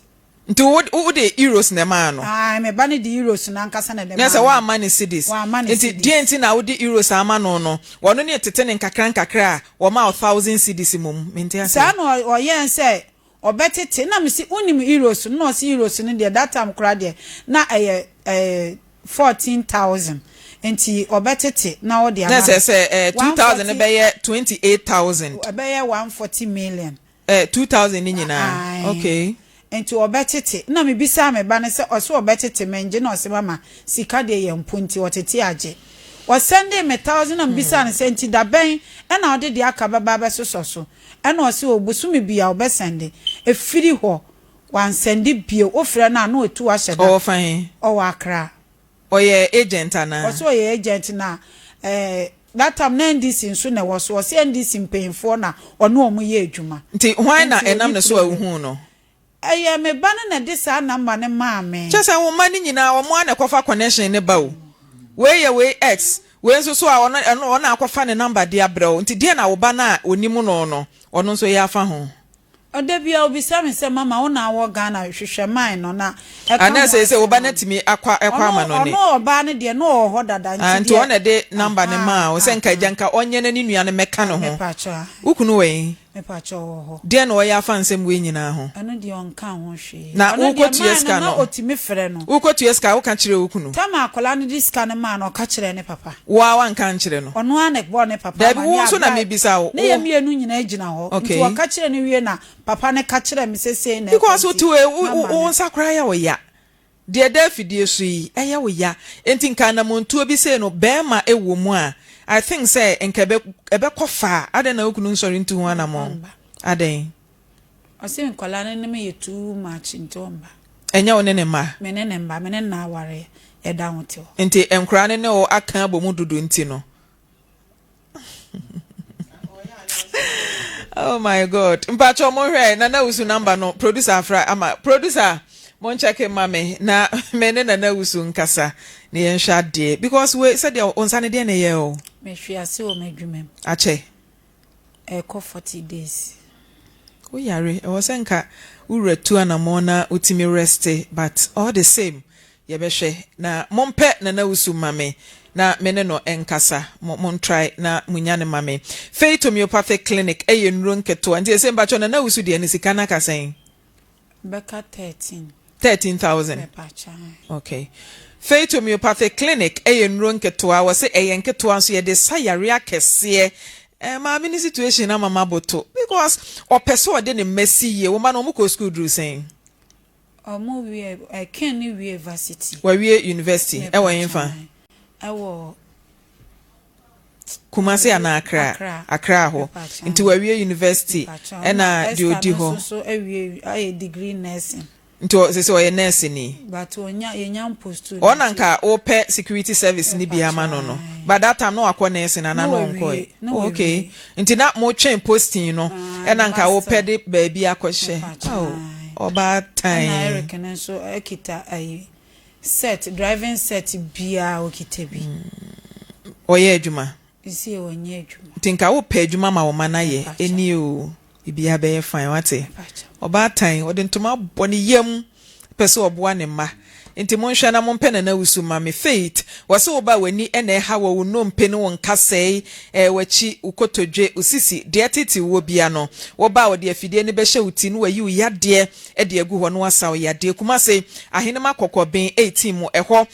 Nti wo wode euros na ɛmaa no? Ae, me ba no de euros no ankasa na ɛde maa no. Na sɛ woamma no cedis? Wamma no Nti cedis. deɛn nti na wode euros ama no no, wɔno ne tete no nkakra nkakra a, wɔmaa wo thousand cedis mmom? Mente aseɛ. Saa na ɔyɛɛ sɛ Ɔbɛtete na mese wonim euros no na ɔse euros no deɛ that time koraa deɛ na ɛyɛ eh 14,000 nti ɔbɛtete na ɔde Na ama ɛsɛ me sɛ eh 2,000 no 140 bɛyɛ 28,000. ɛbɛyɛ 140 million. Eh 2,000 no nyinaa Ae okay. nti ɔbɛtete na mebisaa me ba no sɛ ɔse ɔbɛtete mengye na ɔse mama sika deɛ yɛ mpo nti ɔtete agye. Ɔsɛndee me thousand na mebisaa no sɛ nti dabɛn ɛna wode deɛ aka bɛba abɛsosɔ so Ɛna ɔse o bosome bia ɔbɛsɛnde. Ɛfiri hɔ wansɛnde bio wofrɛ no a na ɔtu ahyɛ da. Ɔwɔ fa he? Ɔwɔ Accra. Ɔyɛ agent anaa? Ɔse ɔyɛ agent na eh, that time na NDC nso na ɛwɔ so. Ɔse NDC mpanyinfoɔ na ɔne wɔn yɛ adwuma. Nti hwan na Nti ɛnam ɔnni ne so a problem. wohuu no? Ɛyɛ me ba no na ɛde saa number no maa me. Kyerɛ sɛ wo mma no nyinaa wɔn ara na ɛkɔfa connection no ba o. Wei yɛ wei ex, wei nso so a ɔno ɛno ɔno na akɔfa ne number de abrɛ wo. Nti deɛn na wo ba no a ɔnim no no ɔno nso yɛ afa ho? Da biara ɔbisa me sɛ mama wo na wɔ Ghana hwehwɛ mine no na ɛka ho Anaa seesei wo asɛm ba no ma me. atumi akɔ ɛkɔ Ɔno ama no ne? ɔno ɔbaa no deɛ na ɔwɔ hɔ dada Ah, nti nti deɛ ɔno na ɛde number no ahaa maa wo sɛ nka agya ahaa. nka ɔnyɛ na ne nua no mmɛka ne ho. Mepakyɛw ahe. Wo kunu wɔ he? Mepakyɛw ɔwɔ hɔ. Deɛn na ɔyɛ afa nsɛm wei nyinaa ho? Ɛno deɛ ɔnka ho hwee. Na Ɔno deɛ worekɔtua maa no sika na no? ɔtumi frɛ no. Worekɔtua sika a, woka kyerɛɛ wo kunu? Tam a akwadaa no de sika no maa no, ɔka kyerɛɛ ne papa. Wo ara woanka ankyerɛ no? Ɔno ara na ɛbɔɔ ne papa Daabi, wo amaneɛ nso na aberɛ a mebisa wo. ne yɛn Wo. mmienu nyinaa gyina hɔ. Nti Okay. ɔka kyerɛɛ no wie na papa no ka kyerɛɛ me sɛ sei na ɛkɔ Because nti wote wei, wo, na wo, ma wo no. nsa koraa yɛ wo ya. Deɛ ɛda afidie so yi, ɛyɛ wo ya. Enti nka anamontuo bi sei no, barima wɔ mu a, I think sɛ nka ɛbɛ, ɛbɛkɔ faa. Adɛn na wo kunu nsɔre ntu ho anamɔn? Ɔmba. Adɛn? Ɔse nkwadaa no ne me yɛ too much nti ɔmba. Ɛnyɛ wo ne ne mma? Me ne ne mma, me ne no na aware, yɛda ho te hɔ. Nti nkwadaa no ne wo aka abɔ mu dodo nti no? Oh my God. Mpacho mo hwɛ Nana Wusu number no producer afra ama producer mo nkyɛke ma me na me ne Nana Wusu nkasa na yɛnhwɛ adeɛ because we sɛdeɛ wo nsa no deɛ na ɛyɛ o. Mehwe ase wɔ m'adwuma mu. Akyɛ. Ɛkɔ 40 days. Wo yare ɛwɔ sɛ nka wo wura tu anamɔn na wotumi reste but all the same Yɛbɛhwɛ. Na mompɛ Nana Wusu mma me na me ne no nkasa. Mo, montry na munya no ma me. Faith Homeopathic Clinic yɛ nnuro nketewa. Nti ɛsei mpakyɛw Nana Wusu deɛ ne sika no aka sɛn? Bɛka 13. 13,000. Mepakyɛ. Okay. Faith Homeopathic Clinic yɛ nnuro nketewa. Wɔse ɛyɛ nketewa nso yɛde sa yareɛ akɛseɛ. Eh, maame ne situation ama maboto because ɔpɛ sɛ ɔde ne mma si yie. Wo mma no wɔn kɔ school duru sɛn? Ɔmo wie ɛ Ken no wie varsity. Wawie university ɛwɔ henfa? Ɛwɔ. Kumasi anaa Accra? Accra. Accra hɔ. Nti wawie university ɛna deɛ odi hɔ. Esther no nso so awie ayɛ degree nursing. Nti ɔ sese ɔyɛ nurse ni. But onya yɛnya mpostu. Ɔna nka wopɛ security service ni bi ama no no. But that time na wakɔ nursing anaa na ɔnkɔɛ? Na Oh, okay. Nti na motwɛn posting no ɛna nka wopɛ de baabi akɔhyɛ. Oh, ɔbaatan. Ɛna Eric no nso kita ayi set driving set biara okita bi. Ɔyɛ adwuma. Nsi ɔnyɛ adwuma. Nti nka wopɛ adwuma ma wo ma no ayɛ. Ɛni o, biribiara bɛyɛ fine wate. Ɔbaatan, ɔde ntoma abɔ ne yam. Pɛ sɛ ɔboa ne mma. Nti monhwɛ na mompɛ Nana Wusu ma me. Faith, wɔse wo ba w'ani na ɛha wɔ wo nnompe ne wo nkasɛe, eh, w'akyi, wo kotodwe, wo sisi, deɛ ɛtete wɔ bia no. Wo ba a wɔde afidie no bɛhyɛ wo ti na wayi wo yadeɛ de agu hɔ na wasa wo yadeɛ. Kumase, Ahenema Kɔkɔben 18 mu ɛhɔ.